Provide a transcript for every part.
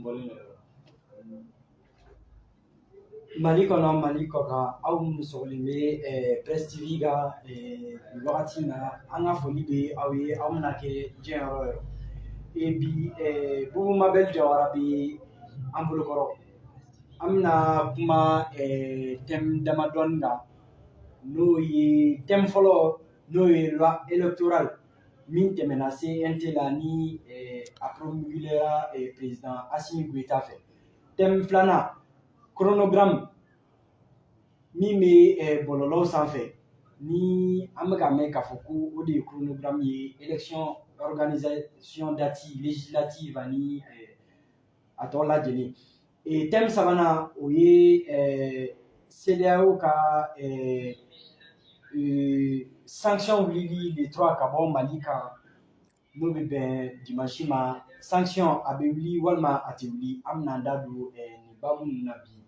N bɔlen don yɔrɔ. Mali kɔnɔ, Mali kɔ kan, aw minnu sɔgɔlen bɛ Presse TV ka nin wagati in na, an ka foli bɛ aw ye, aw mana kɛ diɲɛ yɔrɔ o yɔrɔ. Bi Bubu Mabɛl Jawara bɛ an bolokɔrɔ. An bɛna kuma thème damadɔni kan, n'o ye thème fɔlɔ, n'o ye loi électorale min tɛmɛna CNT la, ni a promulguera président Assimi Goïta fɛ. Thème filanan, chronogramme min bɛ bɔlɔlɔw sanfɛ, ni an bɛ ka mɛn k'a fɔ ko o de ye chronogramme ye, élection organisation date législative ani a tɔ lajɛlen. Thème sabanan, o ye CEDEAO ka sanction wulili le 3 ka bɔ Mali kan, n'o bɛ bɛn dimanche ma. Sanction a bɛ wuli walima a tɛ wuli? An bɛna an da don nin baabu ninnu na bi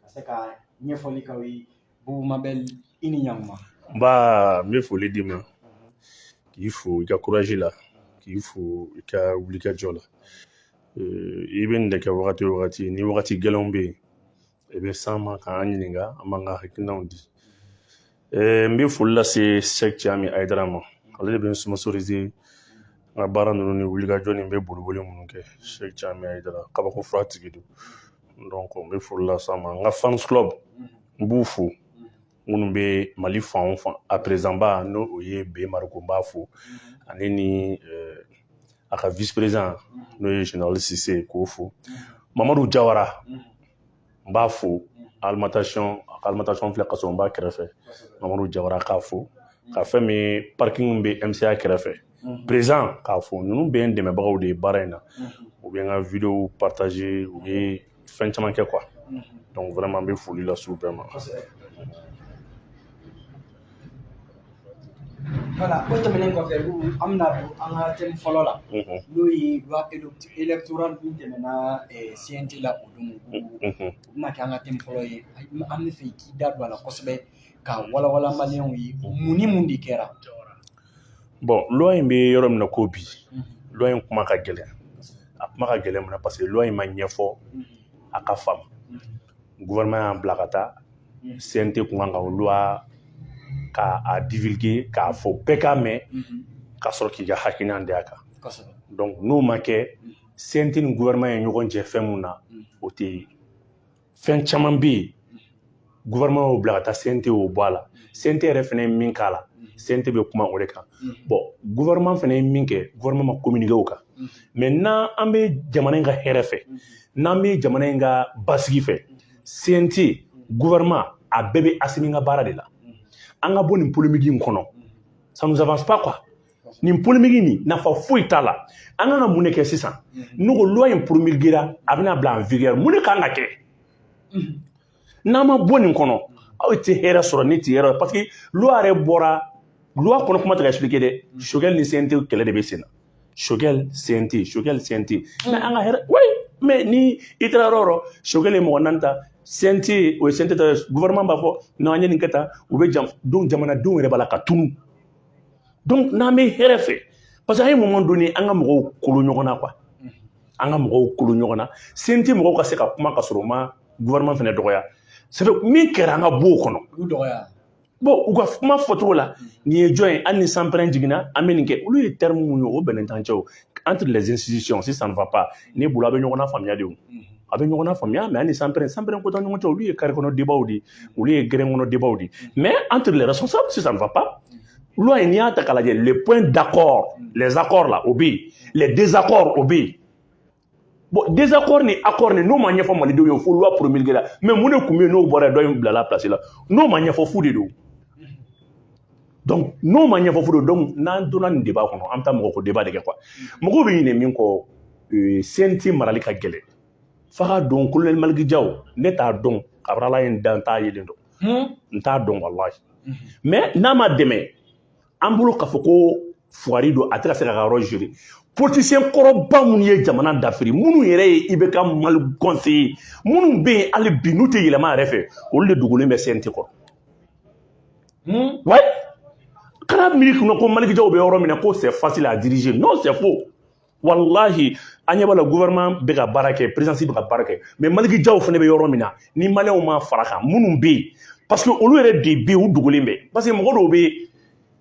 ka se ka ɲɛfɔli k'aw ye. Bubu Mabɛl, i ni ɲankuma. Nba, n bɛ foli d'i ma, k'i fo i ka courage la, k'i fo i ka wulikajɔ la. I bɛ nin de kɛ wagati o wagati ni wagati gɛlɛnw bɛ yen, i bɛ s'an ma k'an ɲininka, an b'an ka hakilinaw di. N bɛ foli lase Sɛki Cami Hayidara ma, ale de bɛ n sponsoriser n ka baara ninnu ni wulikajɔ ni n bɛ boliboli minnu kɛ. Sɛki Cami Hayidara, kabako fura tigi don. Donc n bɛ foli las'a ma. N ka fans club, n b'u fo, minnu bɛ Mali fan o fan. A président ba, n'o o ye B Mariko, n b'a fo, ani ni a ka vice président, n'o ye général Sise, k'o fo. Mamadu Jawara, n b'a fo. Alimentation, a ka alimentation filɛ ka sɔrɔ n b'a kɛrɛfɛ. Mamadu Jawara, k'a fo. Ka fɛn min ye parking bɛ MCA kɛrɛfɛ, président, k'a fo. Ninnu bɛɛ ye n dɛmɛbagaw de ye baara in na. U bɛ n ka vidéo partager, u bɛ fɛn caman kɛ quoi. Donc vraiment, n bɛ foli lase u bɛɛ ma. Voilà, o tɛmɛnen kɔfɛ, an bɛna don an ka thème fɔlɔ la, n'o ye loi électorale min tɛmɛna CNT la o don. O bɛna kɛ an ka thème fɔlɔ ye. An bɛ fɛ i k'i da don a la kosɛbɛ ka walawala maliyɛnw ye, mun ni mun de kɛra? Bon, loi in bɛ yɔrɔ min na ko bi, loi in kuma ka gɛlɛn. A kuma ka gɛlɛn mun na? Parce que loi in ma ɲɛfɔ a ka faamu. Gouvernement y'an bila ka taa CNT kun kan ka loi ka a divulguer, k'a fɔ bɛɛ k'a mɛn, ka sɔrɔ k'i ka hakilina di a kan. Donc n'o ma kɛ, CNT ni gouvernement ye ɲɔgɔn jɛ fɛn mun na, o tɛ ye. Fɛn caman bɛ yen, gouvernement y'o bila ka taa CNT, y'o bɔ a la. CNT yɛrɛ fɛnɛ ye min k'a la, CNT bɛ kuma o de kan. Bon, gouvernement fɛnɛ ye min kɛ, gouvernement ma communiquer o kan. Mais n'an an bɛ jamana in ka hɛrɛ fɛ, n'an bɛ jamana in ka basigi fɛ, CNT, gouvernement, a bɛɛ bɛ Assimi ka baara de la. An ka bɔ nin polémique in kɔnɔ, ça nous avance pas quoi. Nin polémique nin, nafa foyi t'a la. An kan ka mun de kɛ sisan? N'u ko loi in promulguera, a bɛna bila en vigueur, mun de kan ka kɛ? N'an ma bɔ nin kɔnɔ, aw tɛ hɛrɛ sɔrɔ, ne tɛ hɛrɛ, parce que loi yɛrɛ bɔra, loi kɔnɔ kuma tɛ ka expliquer dɛ. Choguel ni CNT kɛlɛ de bɛ sen na. Choguel CNT, Choguel CNT. Mais an ka hɛrɛ, oui, mais ni i taara yɔrɔ o yɔrɔ, Choguel ye mɔgɔ naani ta CNT, o ye CNT ta, gouvernement b'a fɔ non, an ye nin kɛ tan, u bɛ jam. Donc jamanadenw yɛrɛ b'a la ka tunu. Donc n'an bɛ hɛrɛ fɛ, parce que à un moment donné, an ka mɔgɔw kolo ɲɔgɔn na quoi, an ka mɔgɔw kolo ɲɔgɔn na. CNT mɔgɔw ka se ka kuma ka sɔrɔ u ma gouvernement fɛnɛ dɔgɔya. C'est fait min kɛra, an ka bɔ o kɔnɔ. U dɔgɔya. Bon, u ka kuma fɔcogo la, nin ye jɔn ye? Hali ni sanpɛrɛn jiginna, an bɛ nin kɛ. Olu ye terme mun ye, o bɛnnen t'an cɛ o. Entre les institutions, si ça ne va pas, ne bolo, a bɛ ɲɔgɔn na faamuya de o, a bɛ ɲɔgɔn na faamuya. Mais hali ni sanpɛrɛn, sanpɛrɛn ko t'an ɲɔgɔn cɛ, olu ye carré kɔnɔ débat de ye, olu ye gɛrɛn kɔnɔ débat de ye. Mais entre les responsables, si ça ne va pas, loi in, n'i y'a ta k'a lajɛ, les points d'accord, les accords là, o bɛ yen, les désaccords, o bɛ yen. Bon, désaccord ni accord ni, n'o ma ɲɛfɔ malidenw ye, fo loi promulguée la. Mais mun de tun bɛ yen n'o bɔra yen, dɔ in bilala place la? N'o ma ɲɛfɔ, fu de don. Donc n'o ma ɲɛfɔ, fu de don. Donc n'an donna nin débat kɔnɔ, an bɛ taa mɔgɔ ko débat de kɛ quoi. Mɔgɔw bɛ ɲinɛ min kɔ, CNT marali ka gɛlɛn. F'a ka dɔn colonel Malick Diaw, ne t'a dɔn, kabini Ala ye n dan, n t'a yelen dɔn, n t'a dɔn walahi. Mais n'a ma dɛmɛ, an bolo k'a fɔ ko fugari don, a tɛ ka se k'a ka yɔrɔ gérer. Politicien kɔrɔba minnu ye jamana dafiri, minnu yɛrɛ ye IBK Mali conseiller, minnu bɛ yen hali bi n'u tɛ yɛlɛma yɛrɛ fɛ, olu de dogolen bɛ CNT kɔrɔ. Ouais, kana miiri kunna ko Malick Diaw bɛ yɔrɔ min na ko c'est facile à diriger. Non, c'est faux. Wallahi, an ɲɛ b'a la, gouvernement bɛ ka baara kɛ, présidence bɛ ka baara kɛ, mais Malick Diaw fana bɛ yɔrɔ min na, ni Maliyɛnw ma fara kan, minnu bɛ yen, parce que olu yɛrɛ de bɛ yen, u dogolen bɛ, parce que mɔgɔ dɔw bɛ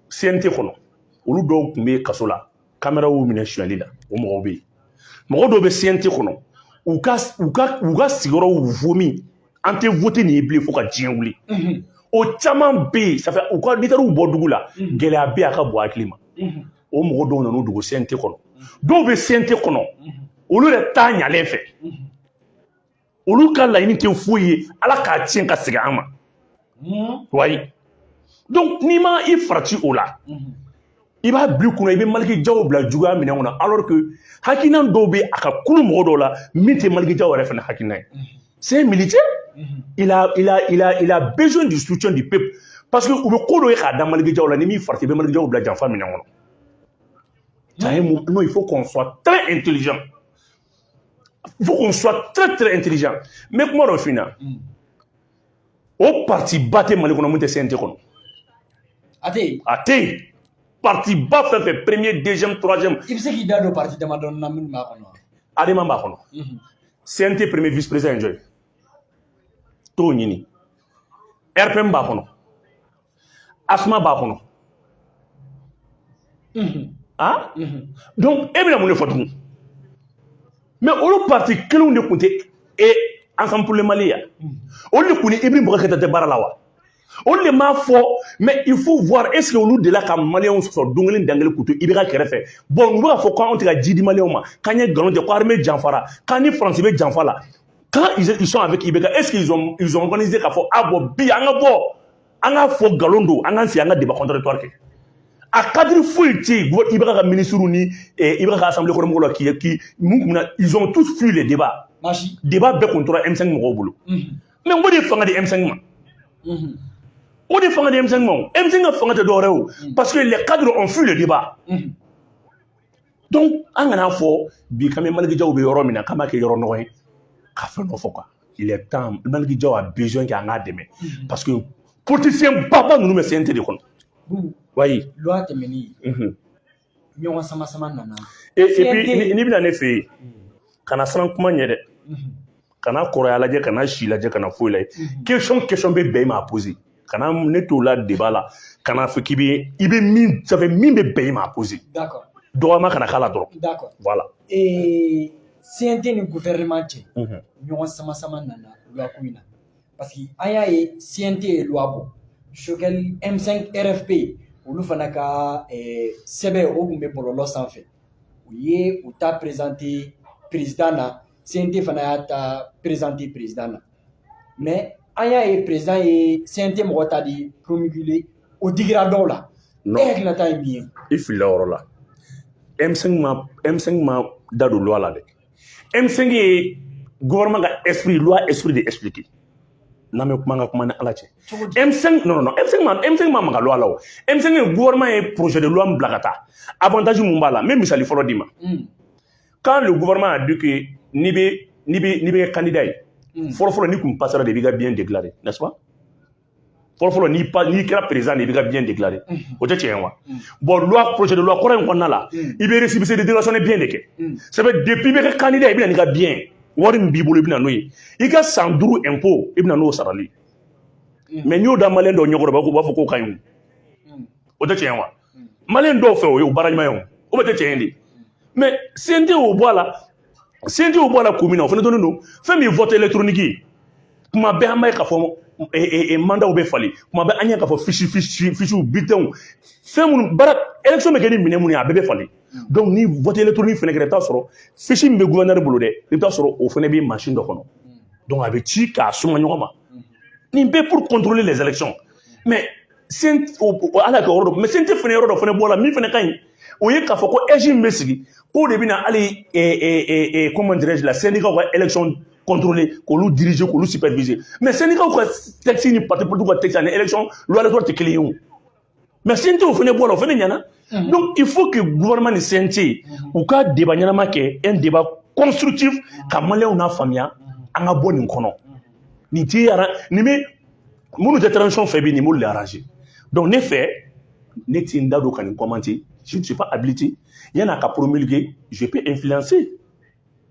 CNT kɔnɔ, olu dɔw tun bɛ kaso la, caméra y'u minɛ sonyali la, o mɔgɔw bɛ yen. Mɔgɔ dɔw bɛ CNT kɔnɔ, u ka sigiyɔrɔw vomi, an tɛ voter nin ye bilen fo ka diɲɛ wuli. O caman bɛ yen, ça fait u ka n'i taara u bɔ dugu la, gɛlɛya bɛ yen, a ka bon hakili ma. O mɔgɔ dɔw nan'u dogo CNT kɔnɔ, dɔw bɛ CNT kɔnɔ, olu yɛrɛ t'a ɲalen fɛ, olu ka laɲini tɛ foyi ye ala k'a tiɲɛ ka segin an ma. Wayi, donc n'i ma i farati o la, i b'a bila i kunna, i bɛ Malick Diaw bila juguya minɛn kɔnɔ, alors que hakilina dɔw bɛ a ka kulu mɔgɔ dɔw la min tɛ Malick Diaw yɛrɛ fana hakilina ye. C'est un militaire, il a besoin du soutien du peuple, parce que u bɛ ko dɔ ye k'a da Malick Diaw la. Ni m'i farati, i bɛ Malick Diaw bila janfa minɛn kɔnɔ. Non, il faut qu'on soit très intelligent. Il faut qu'on soit très très intelligent. Mais kuma dɔ f'i ɲɛna, o parti ba tɛ Mali kɔnɔ mun tɛ CNT kɔnɔ. A tɛ yen. A tɛ yen. Parti ba fɛn fɛn, premier, deuxième, troisième. I bɛ se k'i da don parti damadɔni na minnu b'a kɔnɔ? ADEMA b'a kɔnɔ. CNT premier vice président ye jɔn ye? T'o ɲini. RPM b'a kɔnɔ. ASMA b'a kɔnɔ. Ah, donc e bɛna mun de fɔ tugun? Mais olu parti kelenw de tun tɛ e Ensemble pour le Mali ya, olu de kun ni Ibrahim Boubacar Keïta tɛ baara la wa? Olu de m'a fɔ. Mais il faut voir, est ce que olu delila ka Maliyɛnw sɔrɔ don kelen dan kelen k'u to IBK kɛrɛfɛ? Bon, u bɛ k'a fɔ k'anw tɛ ka ji di Maliyɛnw ma, k'an ye nkalon tigɛ, ko armée janfara, k'an ni Faransi bɛ janfa la. Quand ils sont avec IBK, est ce qu'ils ont organisé k'a fɔ: ah bon, bi an ka bɔ, an k'a fɔ nkalon don, an k'an sigi, an ka débat contradictoire kɛ? A cadre foyi tɛ yen. IBK ka ministre ni IBK ka assemblée kɔnɔ mɔgɔw la qui mun kun na, ils ont tous fui les débats. Maasi. Débat bɛɛ kun tora M5 mɔgɔw bolo. Mais o de ye fanga di M5 ma. O de fanga di M5 ma. O M5 ka fanga tɛ dɔwɛrɛ ye o, parce que les cadres ont fui le débat. Donc an kana fɔ bi k'an bɛ Malick Diaw bɛ yɔrɔ min na, k'an b'a kɛ yɔrɔ nɔgɔ ye ka fɛn dɔ fɔ quoi. Il est temps, Malick Diaw a besoin k'an k'a dɛmɛ, parce que politicien baba ninnu bɛ CNT de kɔnɔ. Bu. Wayi. Loi tɛmɛni, ɲɔgɔn sama sama nana. Et puis n'i bɛna ne fɛ yen, kana siran kuma ɲɛ dɛ, kana kɔrɔya lajɛ, kana si lajɛ, kana foyi lajɛ. Question bɛ bɛn i ma, a poser. Kana ne t'o la débat la, kana fɔ k'i bɛ i bɛ min, ça fait min bɛ bɛn i ma, a poser. Dɔgɔyama kana k'a la dɔrɔn. Voilà. CNT ni gouvernement cɛ, ɲɔgɔn sama sama nana loi ko in na, parce que an y'a ye CNT ye loi bɔ, Choguel M5 RFP olu fana ka sɛbɛn o tun bɛ bɔlɔlɔ sanfɛ, u ye u ta présenter président na, CNT fana y'a ta présenter président na. Mais an y'a ye président ye CNT mɔgɔ ta di promulguer, o digira dɔw la. Non. E hakilinata ye min ye? I filila yɔrɔ la. M5 ma, M5 ma da don loi la dɛ. M5 ye gouvernement ka esprit, loi esprit de expliquer. N'an bɛ kuma, an ka kuma ni Ala cɛ. Cogo di? M5, non non non, M5 ma, M5 ma maga loi la o. M5 ye gouvernement ye projet de loi min bila ka taa, avantage mun b'a la, n bɛ misali fɔlɔ d'i ma. Quand le gouvernement a dit que n'i bɛ kɛ candidat ye, fɔlɔ fɔlɔ, n'i kun passera de, i b'i ka bien déclarer, n'est-ce pas? Fɔlɔ fɔlɔ, n'i kɛra président de, i b'i ka bien déclarer, o tɛ tiɲɛ ye wa? Bon, loi, projet de loi kɔrɔ in kɔnɔna la, i bɛ récépissé de déclaration de bien de kɛ. Ça fait depuis i bɛ kɛ candidat, i bɛ na n'i ka bien, wari min b'i bolo, i bɛ na n'o ye, i ka san 5 impôt, i bɛ na n'o sarali. Mais n'i y'o da Maliyɛn dɔw ɲɛkɔrɔ, u b'a fɔ k'o ka ɲi o. O tɛ tiɲɛ wa? Maliyɛn dɔw fɛ, o ye o baara ɲuman ye, o bɛ tɛ tiɲɛ de. Mais CNT y'o bɔ a la, CNT y'o bɔ a la kun min na, o fana dɔnnen don. Fɛn min ye vote électronique ye, kuma bɛɛ an b'a ye k'a fɔ mandatw bɛ falen, kuma bɛɛ an ye k'a fɔ fiche, bulletins, fɛn minnu baara élection bɛ kɛ ni minɛn minnu ye, a bɛɛ bɛ falen. Donc ni vote électronique fana kɛra, i bɛ taa sɔrɔ fiche min bɛ gouverneur bolo dɛ, i bɛ taa sɔrɔ o fana bɛ machine dɔ kɔnɔ, donc a bɛ ci k'a suma ɲɔgɔn ma. Nin bɛɛ pour contrôler les élections. Mais CNT o ala ka yɔrɔ dɔ, mais CNT fana yɔrɔ dɔ fana bɔ a la min fana ka ɲi, o ye k'a fɔ ko AIGE min bɛ sigi, k'o de bɛna hali, comment dirais-je, la syndicat ka élection contrôler, k'olu diriger, k'olu superviser. Mais syndicat ka texte ni parti politique ka texte ani élection loi électorale tɛ kelen ye o. Mais CNT o fana bɔ a la, o fana ɲɛna. Donc il faut que gouvernement ni CNT u ka débat ɲɛnama kɛ, un débat constructif, ka Maliyɛnw n'a faamuya, an ka bɔ nin kɔnɔ. Nin ti nin bɛ minnu tɛ transition fɛ bi, nin b'olu de arranger. Donc ne fɛ, Ne ti n da don ka nin commenter, je ne suis pas habilité. Yan'a ka promulguer, je peux influencer,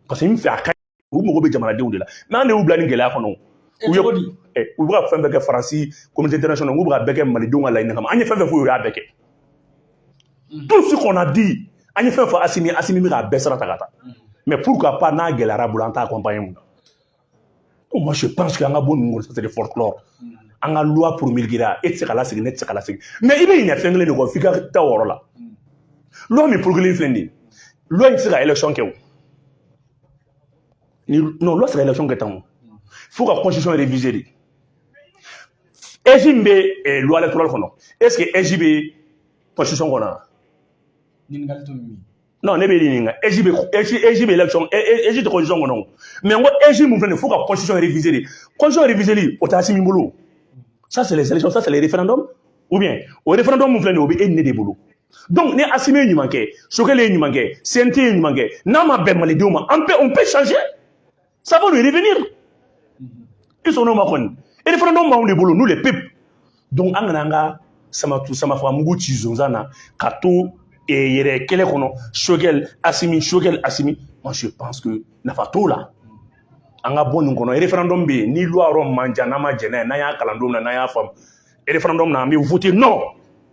parce que n fɛ a ka ɲi, u mago bɛ jamanadenw de la, mais an de y'u bila nin gɛlɛya kɔnɔ. E cogo di? U bɛ ka fɛn bɛɛ kɛ Faransi, communauté internationale, u bɛ ka bɛɛ kɛ malidenw ka laɲini kama. An ye fɛn fɛn f'u ye, u y'a bɛɛ kɛ. Tout ce qu'on a dit, an ye fɛn fɔ Asimi, Asimi bɛ k'a bɛɛ sira ta ka taa. Mais pourquoi pas, n'a gɛlɛyara bolo, an t'a accompagner mun na? Donc moi, je pense que an ka bɔ ninnu kɔnɔ, ça, c'est des folklore. An ka loi promulguera, e tɛ se ka lasegin, ne tɛ se ka lasegin, mais i bɛ ɲinɛ fɛn kelen de kɔ, f'i ka taa o yɔrɔ la. Loi min promulgué filɛ nin ye, loi in tɛ se ka élection kɛ o. Ni non, loi tɛ se ka élection kɛ tan o, fo ka constitution réviser de. AIGE min bɛ loi électorale kɔnɔ, est ce que AIGE bɛ constitution kɔnɔ wa? Ɲininkali to min. Non, ne bɛ ɲininka, AIGE bɛ, AIGE bɛ élection, AIGE tɛ constitution kɔnɔ o. Mais n ko AIGE mun filɛ nin ye, fo ka constitution réviser de. Constitution réviser li, o tɛ Asimi bolo. Ça, c'est les élections, ça, c'est les référendums, ou bien o référendum mun filɛ nin ye, o bɛ e ni ne de bolo. Donc ni Asimi ye ɲuman kɛ, Choguel ye ɲuman kɛ, CNT ye ɲuman kɛ, n'a ma bɛn malidenw ma, on peut changer, ça va nous revenir. Ils sont ma kɔni, référendum b'anw de bolo, nous les peuples. Donc an kana an ka samatu samafaga mugu ci zonzan na ka to yɛrɛ kɛlɛ kɔnɔ, Choguel Asimi, Choguel Asimi. Moi, je pense que nafa t'o la. An ka bɔ nin kɔnɔ. Référendum bɛ yen, ni loi yɔrɔ man jan, n'an ma jɛn n'a ye, n'an y'a kalan don min na, n'an y'a faamu, référendum na, an bɛ voter non.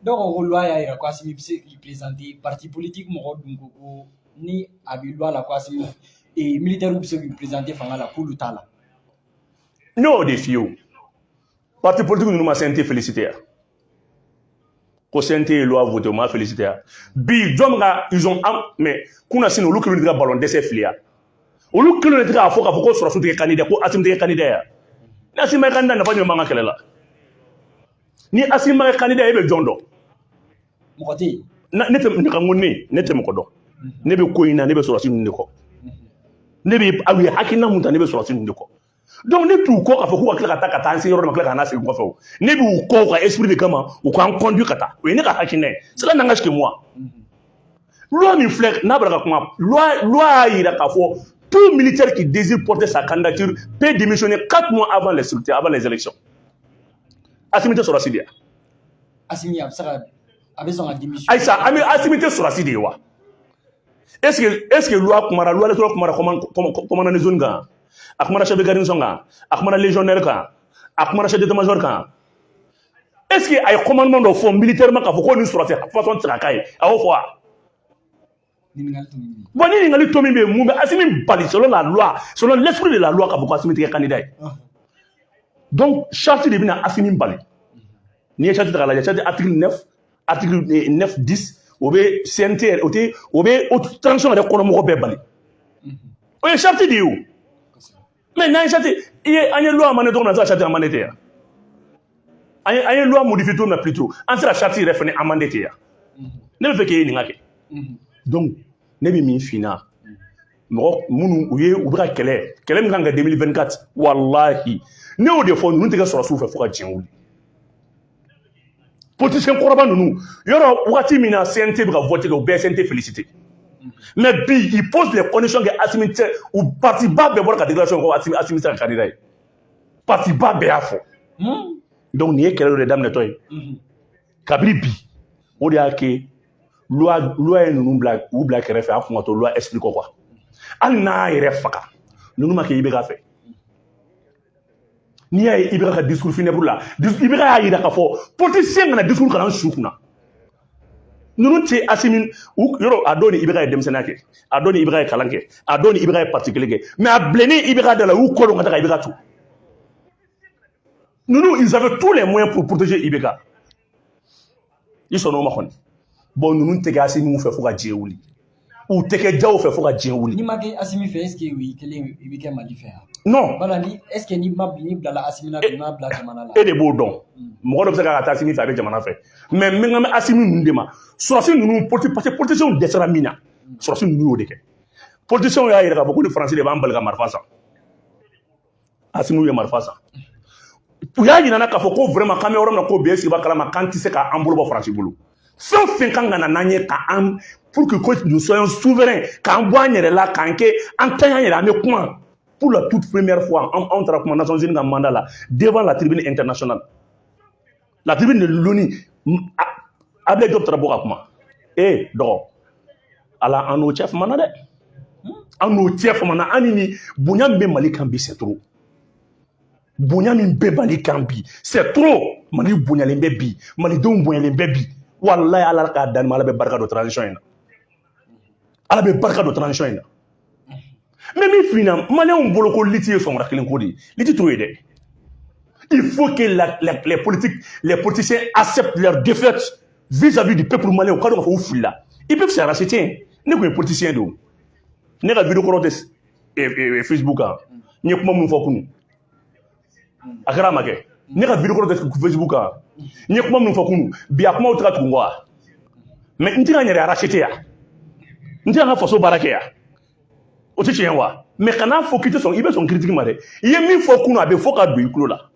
Dɔw ko ko loi y'a yira ko Asimi bɛ se k'i présenter parti politique. Mɔgɔ dun ko ko ni a bɛ loi la ko Asimi militaire bɛ se k'i présenter fanga la, k'olu t'a la. Ne y'o de f'i ye o. Parti politique ninnu ma CNT félicité yan, ko CNT ye loi voté, u ma félicité yan. Bi jɔn bɛ ka, ils ont am, mais kunna sini, olu kelen de tɛ ka ballon dɛsɛ fili yan, olu kelen de tɛ k'a fɔ k'a fɔ ko sɔrɔsiw tɛ kɛ candidat, ko Asimi tɛ kɛ candidat yan. Ni Asimi ma kɛ candidat, nafa jumɛn b'an ka kɛlɛ la? Ni Asimi ma kɛ candidat, e bɛ jɔn dɔn? Mɔgɔ tɛ yen. Ne tɛ ne ka n ko ne tɛ mɔgɔ dɔn. Ne bɛ ko in na, ne bɛ sɔrɔsi ninnu de kɔ. Ne bɛ aw ye hakilina mun ta, ne bɛ sɔrɔsi ninnu de kɔ. Donc ne t'u kɔ k'a fɔ k'u ka tila ka taa an se yɔrɔ dɔ ma, tila ka n'a segin kɔfɛ o. Ne b'u kɔ u ka esprit de kama, u k'an conduire ka taa. O ye ne ka hakilina ye, cela n'engage que moi. Loi min filɛ n'a bɔra ka kuma, loi y'a yira k'a fɔ tout militaire qui désire porter sa candidature peut démissionner 4 mois avant les scrutins, avant les élections. Asimi tɛ sɔrɔsi de ye? Asimi a bɛ se ka, a bɛ sɔn ka démission. Ayisa, an bɛ, Asimi tɛ sɔrɔsi de ye wa? Est ce que loi kumara, loi électorale kumara commandant de zone kan, a kumara chef de garnison kan, a kumara légionnaire kan, a kumara chef d'état-major kan? Est ce que a ye commandement dɔ fɔ militairement k'a fɔ ko nin sɔrɔsi façon tɛ se ka k'a ye? A y'o fɔ wa? Ɲininkali to min. Bon, ni ɲininkali to min bɛ yen, mun bɛ Asimi bali, selon la loi, selon l'esprit de la loi, k'a fɔ ko Asimi tɛ kɛ candidat ye? Donc charte de bɛna Asimi bali. N'i ye charte ta k'a lajɛ, charte article 9, article 9, 10, o bɛ CNT yɛrɛ, o tɛ, o bɛ transition yɛrɛ kɔnɔ mɔgɔ bɛɛ bali. O ye charte de ye o. Mais n'an ye charte i ye, an ye loi amendé cogo min na, an tɛ se ka charte amendé ten yan. An ye loi modifié cogo min na plutôt, an sera charte yɛrɛ fɛnɛ amendé ten yan. Ne bɛ fɛ k'e ɲininka kɛ. Donc ne bɛ min f'i ɲɛna, mɔgɔ minnu u ye, u bɛ ka kɛlɛ, kɛlɛ min kan ka kɛ 2024, walahi, ne y'o de fɔ, ninnu tɛ kɛ sɔrɔsiw fɛ fo ka diɲɛ wuli. Politicien kɔrɔba ninnu, yɔrɔ wagati min na CNT bɛ ka vote kɛ, u bɛɛ ye CNT félicité. Mais bi, il pose les conditions que Asimi tɛ, u parti ba bɛɛ bɔra ka déclaration ko Asimi tɛ se ka candidat ye. Parti ba bɛɛ y'a fɔ. Donc nin ye kɛlɛ dɔ de daminɛtɔ ye. Kabini bi, o de y'a kɛ loi ye ninnu bila, u bila kɛrɛfɛ, a kun ka to loi esprit kɔ quoi. Hali n'a yɛrɛ faga, ninnu ma kɛ IBK fɛ. N'i y'a ye IBK ka discours funèbre la, IBK y'a yira k'a fɔ politicien kana discours kana n su kunna. Ninnu tɛ Asimi u yɔrɔ, a dɔw ni IBK ye denmisɛnninya kɛ, a dɔw ni IBK ye kalan kɛ, a dɔw ni IBK ye parti kelen kɛ, mais a bilennen IBK da la, u y'u kɔ don ka taa ka IBK to. Ninnu, ils avaient tous les moyens pour protéger IBK. I sɔnn'o ma kɔni. Bon, ninnu tɛ kɛ Asimi fɛ fo ka diɲɛ wuli, u tɛ kɛ Jaw fɛ fo ka diɲɛ wuli. N'i ma kɛ Asimi fɛ, est ce que o y'i kelen i bɛ kɛ Mali fɛ yan? Non. Wala ni, est ce que n'i ma, n'i bilala Asimi na, i ma bila jamana la? E de b'o dɔn. Mɔgɔ dɔ bɛ se ka taa Asimi fɛ, a bɛ jamana fɛ. Mais n bɛ n ka Asimi ninnu de ma, sɔrɔsi ninnu, parce que politiciens dɛsɛra min na, sɔrɔsi ninnu y'o de kɛ. Politiciens y'a yira k'a fɔ ko ni Faransi de b'an bali ka marifa san, Asimi ye marifa san. U y'a yira n na k'a fɔ ko vraiment, k'an bɛ yɔrɔ min na ko bi, e b'a kalama k'an tɛ se k'an bolo bɔ Faransi bolo. Fɛn o fɛn kan ka na n'an ye k'an pour que nous soyons souverains, k'an bɔ an yɛrɛ la, k'an kɛ an ta y'an yɛrɛ, an bɛ kuma pour la toute première fois, an taara kuma Nations Unies ka mandat la devant la tribune internationale, la tribune de l'ONU. Ablaye Diop taara bɔ ka kuma. E dɔgɔ, ala, an n'o cɛ famana dɛ, an n'o cɛ famana. An ni bonya min bɛ Mali kan bi, c'est trop. Bonya min bɛ Mali kan bi, c'est trop. Mali bonyalen bɛ bi, malidenw bonyalen bɛ bi. Walayi, Ala k'a dan ma, Ala bɛ barika don transition in na, Ala bɛ barika don transition in na. Mais min f'i ɲɛna, maliyɛnw bolo ko lutte ye sɔngɔda kelen ko de ye, lutte t'o ye dɛ. Il faut que les politiques, les politiciens acceptent leur défaite vis-à-vis du peuple malien. U ka dɔn k'a fɔ u filila. Ils peuvent se racheter. Ne kun ye politicien de o. Ne ka vidéo kɔrɔ tɛ Facebook kan. N ye kuma minnu fɔ kunun, a kɛra a ma kɛ. Ne ka vidéo kɔrɔ tɛ Facebook kan. N ye kuma minnu fɔ kunun, bi a kumaw tɛ ka tugu n kɔ wa? Mais n tɛ ka n yɛrɛ racheter yan, n tɛ ka n ka faso baara kɛ yan, o tɛ tiɲɛ wa? Mais kana fɔ k'i tɛ sɔn, i bɛ sɔn critique ma dɛ. I ye min fɔ kunun, a bɛ fɔ ka don i tulo la.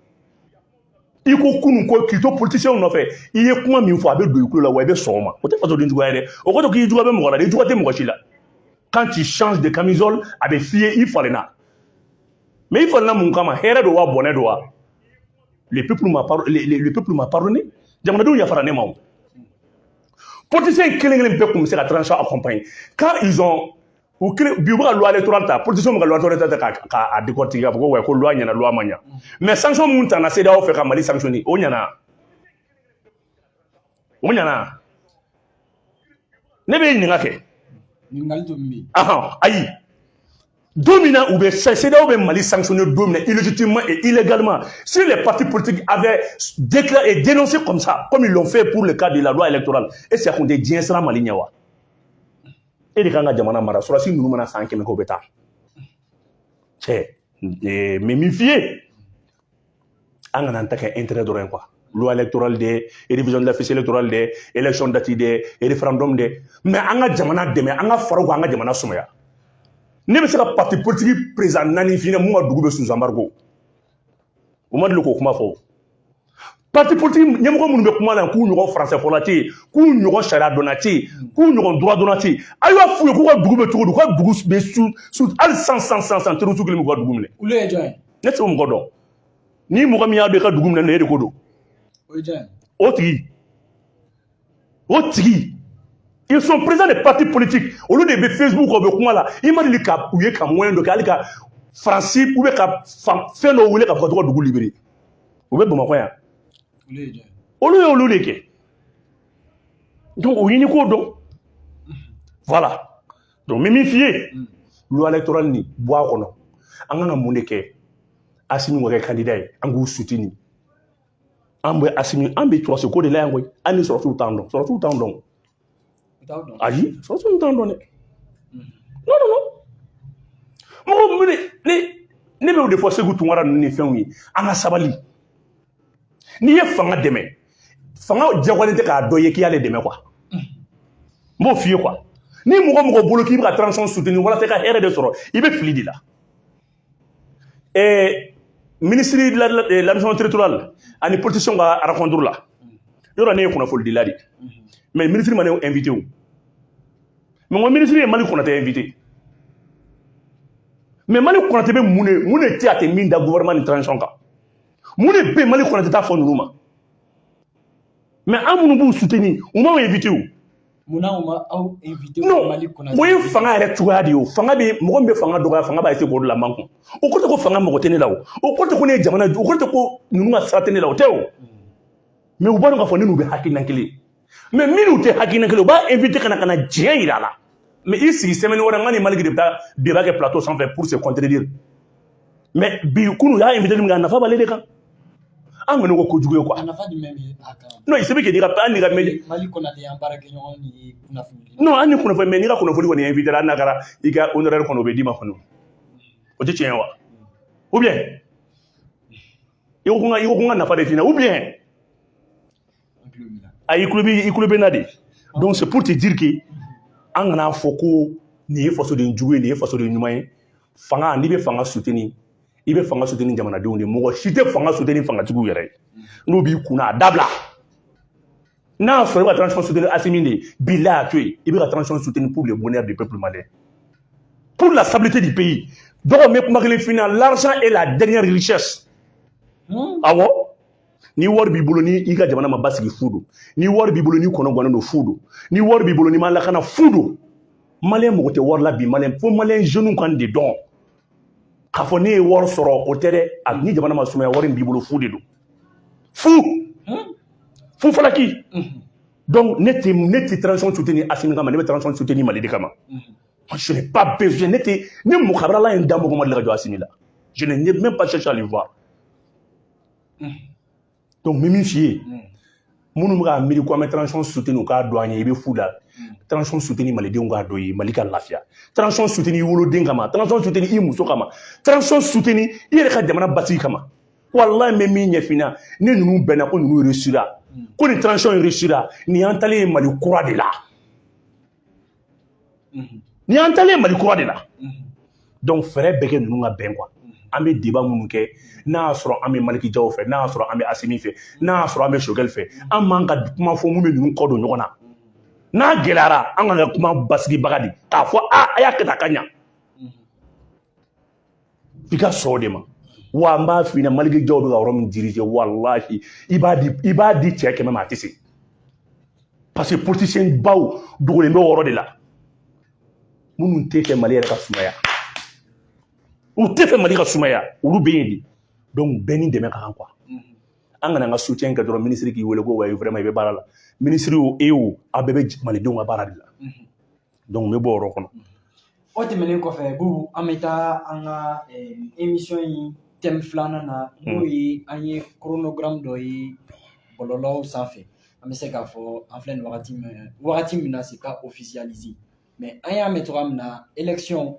I ko kunun ko k'i to politicien nɔfɛ, i ye kuma min fɔ, a bɛ don i tulo la wa, i bɛ sɔn o ma. O tɛ fasoden juguya ye dɛ. O kɔrɔ k'i juguya bɛ mɔgɔ la dɛ, i juguya tɛ mɔgɔ si la. Quand tu changes de camisole, a bɛ f'i ye i falenna. Mais i falenna mun kama? Hɛrɛ don wa, bɔnɛ don wa? Le peuple m'a pardonné. Jamanadenw yafara ne ma. O politicien kelen kelen bɛɛ tun bɛ se ka transition accompagner quand ils ont u kelen bi, u bɛ ka loi électorale ta, politicien bɛ ka loi électorale ta k'a décortiquer, k'a fɔ ko ouais, ko loi ɲɛna, loi ma ɲa. Mais sanction mun tana CEDEAO fɛ ka Mali sanctionner, o ɲɛna, o ɲɛna? Ne bɛ ɲininka kɛ. Ɲininkali jumɛn bɛ yen? Ahan, ayi, don min na u bɛ CEDEAO bɛ Mali sanctionner don min na, illégitimement et illégalement, si les partis politiques avaient déclaré et dénoncé comme ça, comme ils l'ont fait pour le cas de la loi électorale, est-ce que a kun tɛ diɲɛ siran Mali ɲɛ wa? E de kan ka jamana mara. Sɔrɔdasi ninnu mana san 100 kɛ, u bɛ taa cɛ. Mais min f'i ye, an kana an ta kɛ intérêt dɔrɔn ye quoi. Loi électorale de, révision de la fiche électorale de, élection date de, référendum de, mais an ka jamana dɛmɛ, an ka fara o kan, an ka jamana sumaya. Ne bɛ se ka parti politique président naani f'i ɲɛna mun ka dugu bɛ sous embargo. U ma deli k'o kuma fɔ. Parti politique ɲɛmɔgɔ minnu bɛ kuma la, k'u ɲɔgɔn français fɔla tɛ yen, k'u ɲɔgɔn sariya dɔnna tɛ yen, k'u ɲɔgɔn droit dɔnna tɛ yen, a y'a f'u ye k'u ka dugu bɛ cogo di? U ka dugu bɛ su hali san san san san, terroriste kelen b'u ka dugu minɛ. Olu ye jɔn ye? Ne tɛ se o mɔgɔ dɔn. Ni mɔgɔ min y'a dɔn i ka dugu minɛ, e de ko don. O ye jɔn ye? O tigi, o tigi, ils sont présidents des partis politiques. Olu de bɛ Facebook kan, u bɛ kuma la. I ma deli ka u ye ka moyen dɔ kɛ, hali ka Faransi ou bien ka fɛn dɔ wele k'a fɔ ka to ka dugu libérer. U bɛ Bamakɔ yan. Olu ye jɔn ye? Olu ye olu de kɛ. Donc o ɲini k'o dɔn. Voilà. Donc n bɛ min f'i ye, loi électorale nin bɔ a kɔnɔ. An kan ka mun de kɛ? Assimi ka kɛ candidat ye, an k'u soutenir. An bɛ Assimi, an bɛ sɔrɔsi ko de la yan koyi. Hali ni sɔrɔsiw t'an dɔn, sɔrɔsiw t'an dɔn. U t'aw dɔn? Ayi, sɔrɔsiw t'an dɔn dɛ. Non, non, non, mɔgɔ min ne bɛ o de fɔ Segu Tunkara ninnu ni fɛnw ye, an ka sabali. N'i ye fanga dɛmɛ, fanga jagoyalen tɛ k'a dɔn i ye k'i y'ale dɛmɛ quoi. N b'o f'i ye quoi. Ni mɔgɔ mɔgɔ bolo k'i bɛ ka transition soutenir walasa i ka hɛrɛ de sɔrɔ, i bɛ fili de la. Ministre de l'administration territoriale ani politicien ka rencontre la, yɔrɔ ne ye kunnafonidila de, mais ministre ma ne invité o. Mais n ko ministre ye Mali Konate invité, mais Mali Konate bɛ mun de tɛ a tɛ min da gouvernement ni transition kan? Mun de bɛ yen Mali Konate t'a fɔ ninnu ma? Mais an minnu b'u soutenir, u m'anw invité o. Munna u ma aw invité? Non. Mali Konate? O ye fanga yɛrɛ cogoya de ye. O fanga bɛ mɔgɔ min bɛ fanga dɔgɔya, fanga b'a essayer k'o de la man kun. O kɔrɔ tɛ ko fanga mɔgɔ tɛ ne la, o o kɔrɔ tɛ ko ne ye jamana, o kɔrɔ tɛ ko ninnu ka sira tɛ ne la, o tɛ o. Mais u b'a dɔn k'a fɔ ne n'u bɛ hakilina kelen, mais minnu tɛ hakilina kelen, u b'a invité ka na diɲɛ yira a la. Mais i sigi semaine wɛrɛ, n ka ni Maliki de bɛ taa débat kɛ plateau sanfɛ pour se contredire. Mais bi kunu, u y'a invité min kɛ, a nafa b'ale de kan. An kɔni ko kojugu ye quoi. A nafa jumɛn bɛ a kan? Non, il se peut que n'i ka, hali n'i ka média Mali Konate y'an baarakɛɲɔgɔn ni kunnafoni. Non, hali ni kunnafoni, mais n'i ka kunnafoni kɔni invité la, hali n'a kɛra i ka honoraire kɔnɔ, o bɛ d'i ma kɔni. O tɛ tiɲɛ ye wa? Ou bien i ko n ka nafa de f'i ɲɛna, ou bien? An tulo b'i la. Ayi, i kulo bɛ n na de. Donc c'est pour te dire que an kana fɔ ko nin ye fasoden jugu ye, nin ye fasoden ɲuman ye. Fanga, n'i bɛ fanga soutenir, i bɛ fanga soutenir jamanadenw de. Mɔgɔ si tɛ fanga soutenir fangatigiw yɛrɛ ye. N'o b'i kunna, a dabila. N'a y'a sɔrɔ i bɛ ka transition soutenir Assimi de ye, bilahi, a to yen. I bɛ ka transition soutenir pour le bonheur du peuple malien, pour la stabilité du pays. Dɔgɔ, n bɛ kuma kelen f'i ɲɛna: l'argent est la dernière richesse. Awɔ. Ni wari b'i bolo, ni i ka jamana ma basigi, fu don. Ni wari b'i bolo, ni kɔnɔ gannen don, fu don. Ni wari b'i bolo, ni ma lakana, fu don. Maliyɛn mago tɛ wari la bi. Maliyɛn, fo maliyɛn jeunes kan de dɔn k'a fɔ ne ye wari sɔrɔ, o tɛ dɛ. A ni jamana ma sumaya, wari min b'i bolo, fu de don, fu fu falaki. Donc ne tɛ transition soutenir Assimi kama, ne bɛ transition soutenir Mali de kama. Je n'ai pas besoin, ne tɛ ne mɔgɔ kabila la ye n da mɔgɔ ma deli ka jɔ Assimi la. Je n'ai même pas cherché à le voir. Donc n bɛ min f'i ye, minnu bɛ k'a miiri ko an bɛ transition soutenir, u k'a dɔn an ye, i bɛ fu la. Transition soutenir, malidenw k'a dɔn ye, Mali ka lafiya. Transition soutenir i woloden kama, transition soutenir i muso kama, transition soutenir i yɛrɛ ka jamana basigi kama. Walahi, n bɛ min ɲɛf'i ɲɛna, ne ninnu bɛnna ko ninnu réussira, ko nin transition in réussira, nin y'an talen ye Mali kura de la, nin y'an talen ye Mali kura de la. Donc fɛɛrɛ bɛɛ kɛ ninnu ka bɛn quoi. An bɛ débat minnu kɛ, n'a y'a sɔrɔ an bɛ Malick Diaw fɛ, n'a y'a sɔrɔ an bɛ Assimi fɛ, n'a y'a sɔrɔ an bɛ Choguel fɛ, an man ka kuma fɔ mun bɛ ninnu kɔ don ɲɔgɔn na. N'a gɛlɛyara, an kan ka kuma basigibaga de k'a fɔ a a y'a kɛ tan, a ka ɲa. F'i ka sɔn o de ma. Wa n b'a f'i ɲɛna, Malick Diaw bɛ ka yɔrɔ min diriger, walahi, i b'a di cɛ 100 ma, a tɛ se, parce que politicien baw dogolen bɛ o yɔrɔ de la, minnu tɛ fɛ Mali yɛrɛ ka sumaya, u tɛ fɛ Mali ka sumaya, olu bɛ yen de. Donc bɛɛ ni dɛmɛ ka kan quoi. An kana an ka soutien kɛ dɔrɔn ministre k'i wele ko wayi, vraiment i bɛ baara la. Ministre o, e o, aw bɛɛ bɛ malidenw ka baara de la. Donc n bɛ bɔ o yɔrɔ kɔnɔ. O tɛmɛnen kɔfɛ, Bubu, an bɛ taa an ka émission in thème filanan na, n'o ye an ye chronogramme dɔ ye bɔlɔlɔw sanfɛ. An bɛ se k'a fɔ an filɛ nin wagati min na, c'est pas officialisé, mais an y'a mɛn cogoya min na, élection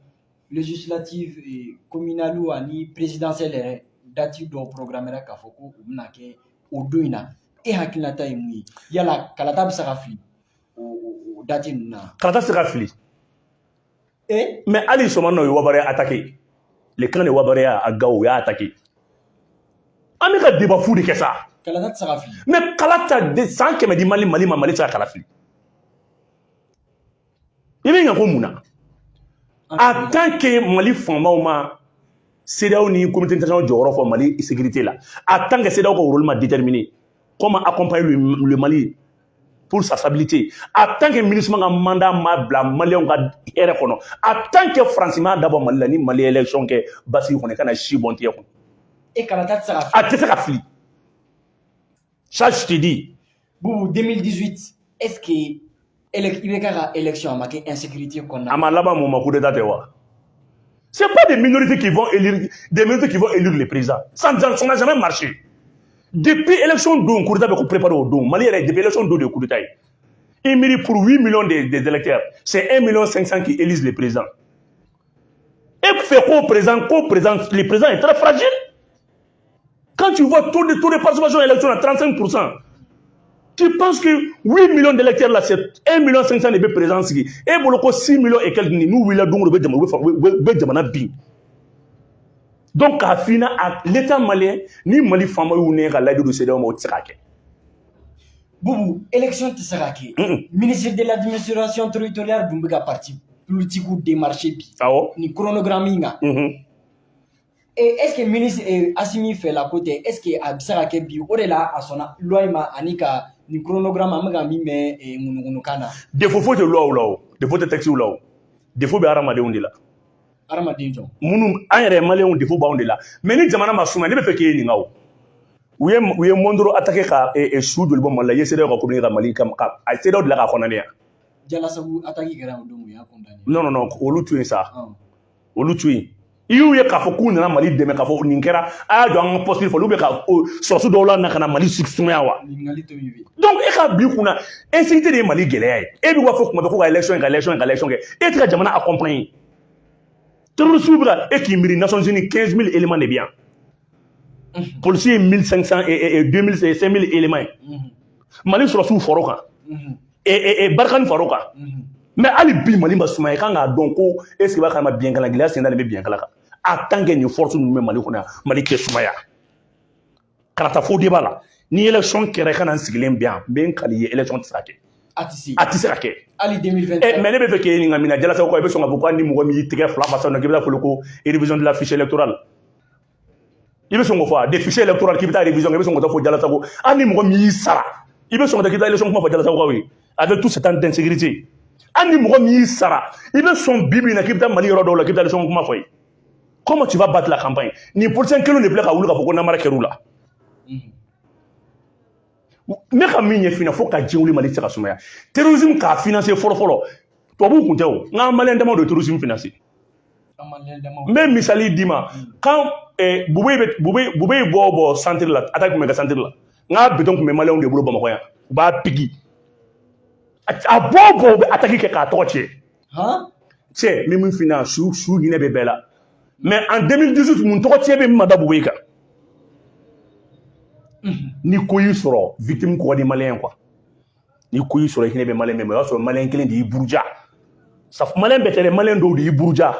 législative, communale ani présidentielle yɛrɛ, date dɔw programmera k'a fɔ ko u bɛna kɛ o don in na. E hakilinata ye mun ye? Yala kalata bɛ se ka fili o date ninnu na? Kalata tɛ se ka fili. E Mais hali sɔmani na, o ye Wabareya attaqué, le camp de Wabareya à Gao, o y'a attaqué. An bɛ ka débat fu de kɛ sa. Kalata tɛ se ka fili. Mais kalata de san 100 di Mali, Mali ma, Mali tɛ se ka kala fili. I bɛ ɲɛ ko mun na? En tant que Mali faamaw ma CEDEAO ni communauté internationale jɔyɔrɔ fɔ Mali sécurité la, en tant que CEDEAO ka rôle ma déterminé comment accompagner le Mali pour sa stabilité, en tant que MINUSMA ka mandat ma bila maliyɛnw ka hɛrɛ kɔnɔ, en tant que Faransi m'a dabɔ Mali la, ni Mali élection kɛ basigi kɔnɔ, i kana si bɔn tigɛ kɔnɔ. E kalata tɛ se ka fili. A tɛ se ka fili, ça je te dis. Bubu, 2018, est-ce que IBK ka élection a ma kɛ insécurité kɔnɔna A ma laban mun ma? Coup d'état tɛ wa? C'est pas des minorités qui vont élire, des minorités qui vont élire le président. Ça n'a jamais marché. Depuis élection don, coup d'état bɛ ko préparer o don. Mali yɛrɛ, depuis élection don de coup d'état ye. I miiri, pour 8 millions des électeurs, c'est 1 million 500 qui élisent le président. Et fait qu'au président, le président est très fragile. Quand tu vois taux de participation à l'élection à 35%, tu penses que 8 millions d'électeurs là, c'est 1 million 500 de bɛ président sigi. E bolo ko 6 millions et quelques, n'u wulila don o don, u bɛ jama, u bɛ jamana bin. Donc k'a f'i ɲɛna, l'état malien ni Mali faama y'u nɛgɛ ka layidu don CEDEAO ma, o tɛ se k'a kɛ. Bubu, élection tɛ se ka kɛ. Ministre de l'administration territoriale dun bɛ ka parti politique démarcher bi. Nin chronogramme in kan. Et est-ce que ministre Assimi fɛla ko tɛ? Est-ce que a bɛ se ka kɛ bi? O de la a sɔnna loi in ma ani ka nin chronogramme an bɛ ka min mɛn ŋunuŋunukan na. Défaut foyi tɛ loi la o, défaut tɛ texte la o, défaut bɛ hadamadenw de la. Hadamaden jɔn? Minnu an yɛrɛ maliyɛnw, défaut b'anw de la. Mais ni jamana ma suma, ne bɛ fɛ k'e ɲininka o. U ye Mondoro attaqué ka su joli bɔ Mali la? I ye CEDEAO ka communiqué ka Mali ka a CEDEAO dilan k'a condamné yan. Jalasagu attaque kɛra o don, u y'a condamné. Non, non, non, olu to yen sa. Olu to yen. I y'u ye k'a fɔ k'u nana Mali dɛmɛ, k'a fɔ nin kɛra, a y'a jɔ an ka poste fɔ, olu bɛ ka sɔrɔsi dɔw la na ka na Mali sumaya wa? Ɲininkali to yen. Donc e k'a bila i kunna, insécurité de ye Mali gɛlɛya ye. E bɛ b'a fɔ kuma bɛɛ ko ka élection kɛ, ka élection kɛ, ka élection kɛ, e tɛ ka jamana accompagner. Terroristes bɛ ka e k'i miiri, Nations Unies 15 000 éléments de bɛ yan. Policiers ye 1500 et 2000, 5000 éléments ye. Mali sɔrɔsiw far'o kan. Et Barkhane far'o kan. Mais hali bi Mali ma sumaya, i kan k'a dɔn ko est ce que b'a kalama biɲɛkala gɛlɛya sen dalen bɛ biɲɛkala kan. En tant que nin force ninnu bɛ Mali kɔnɔ yan, Mali tɛ sumaya. Kana taa fo débat la. Ni élection kɛra, i ka na n sigilen bɛ yan, n bɛ n kali i ye, élection tɛ se ka kɛ. A tɛ se. A tɛ se ka kɛ. Hali 2024. Eh, mais ne bɛ fɛ k'e ɲininka min na, Jalasago, i bɛ sɔn k'a fɔ ko hali ni mɔgɔ min y'i tɛgɛ fila fa sisan nɔ, k'i bɛ taa fɔlɔ ko révision de la fiche électorale. I bɛ sɔn k'o fɔ des fichiers électoraux k'i bɛ taa révision kɛ, i bɛ sɔn k'o taa fɔ Jalasago? Hali ni mɔgɔ min y'i sara, i bɛ sɔn ka taa k'i bɛ taa élection kuma fɔ Jalasagokaw ye avec tout ce temps d'insécurité? Hali ni mɔgɔ min y'i sara, i bɛ sɔn bi bi in na k'i bɛ taa Mali yɔrɔ dɔw la k'i bɛ taa élection kuma fɔ ye? Comment tu vas battre la campagne? Nin politicien kelen de filɛ ka wuli k'a fɔ ko namara kɛr'u la. Ne ka min ɲɛf'i ɲɛna, fo ka diɲɛ wuli, Mali tɛ se ka sumaya. Terrorisme k'a financer fɔlɔ fɔlɔ, tubabuw kun tɛ o, n ka maliyɛn damaw de ye terrorisme financer. N bɛ misali d'i ma. Quand Bube bɛ Bube bɔ centre la, attaque tun bɛ kɛ centre la, n ka béton tun bɛ maliyɛnw de bolo Bamakɔ yan, u b'a pigi a bɔ bɔ, u bɛ attaque kɛ k'a tɔgɔ tiɲɛ. Cɛ, n bɛ min f'i ɲɛna, su su hinɛ bɛ bɛɛ la. Mais en 2018, mun tɔgɔ tiɲɛ bɛ min ma da Bube kan? Ni ko y'i sɔrɔ, victime kɔ di maliyɛn quoi. Ni ko y'i sɔrɔ, i hinɛ bɛ maliyɛn bɛɛ ma. O y'a sɔrɔ maliyɛn kelen de y'i buruja. Maliyɛn bɛɛ tɛ dɛ, maliyɛn dɔw de y'i buruja.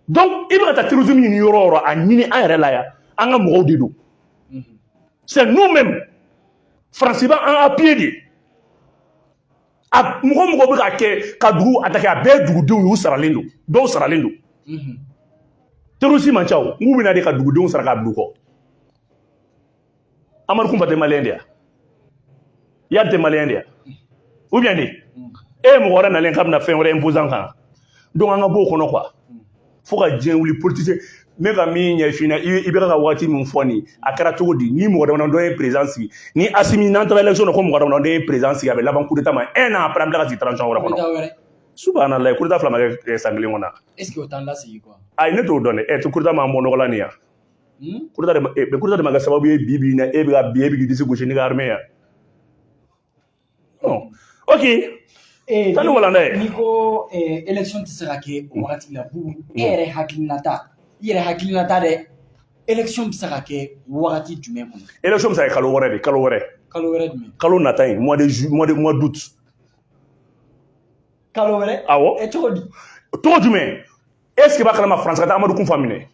Donc i bɛ ka taa terrorisme ɲini yɔrɔ o yɔrɔ, a ɲini an yɛrɛ la yan, an ka mɔgɔw de don. C'est nous-mêmes. Faransi b'an appuyer de. A mɔgɔ mɔgɔ bɛ ka kɛ ka dugu attaquer, a bɛɛ ye dugudenw ye, u saralen don, dɔw saralen don. Terroriste man ca o, n k'u bɛna de ka dugudenw sara k'a bila u kɔ. Amadu Kunfa tɛ maliyɛn de ya? Iyad tɛ maliyɛn de ya? Ou bien de e ye mɔgɔ wɛrɛ nalen k'a bɛna fɛn wɛrɛ imposer an kan? Donc an ka bɔ o kɔnɔ quoi. Fo ka diɲɛ wuli, politicien, n bɛ ka min ɲɛf'i ɲɛna, i bɛ ka waati min fɔ nin, a kɛra cogo di? Ni mɔgɔ damadɔ ye président sigi, ni Assimi n'an taara élection na ko mɔgɔ damadɔ ye président sigi, a bɛ laban coup d'état ma. Un an après, an bɛ tila ka sigi transition wɛrɛ kɔnɔ. Subhanallah, coup d'état fila ma kɛ san kelen kɔnɔ. Est ce que o t'an lasigi quoi? Ayi, ne t'o dɔn dɛ. Ɛ, coup d'état m'an bɔ nɔgɔ la nin yan. Coup d'état de ma, coup d'état de ma kɛ sababu ye bi bi in na, e bɛ ka bi, e bɛ k'i disi gosi ni ka armée yan. Bon, ok. Taa ni walanda ye. N'i ko élection tɛ se ka kɛ o wagati la, Bubu, e yɛrɛ hakilinata, i yɛrɛ hakilinata dɛ, élection bɛ se ka kɛ wagati jumɛn kɔnɔ? Élection bɛ se ka kɛ kalo wɛrɛ de, kalo wɛrɛ. Kalo wɛrɛ jumɛn? Kalo nata in, mois de ju mois de mois d'août. Kalo wɛrɛ? Awɔ. Ɛ, cogo di? Cogo jumɛn? Est ce que b'a kalama France ka taa Amadu Kunfa minɛ,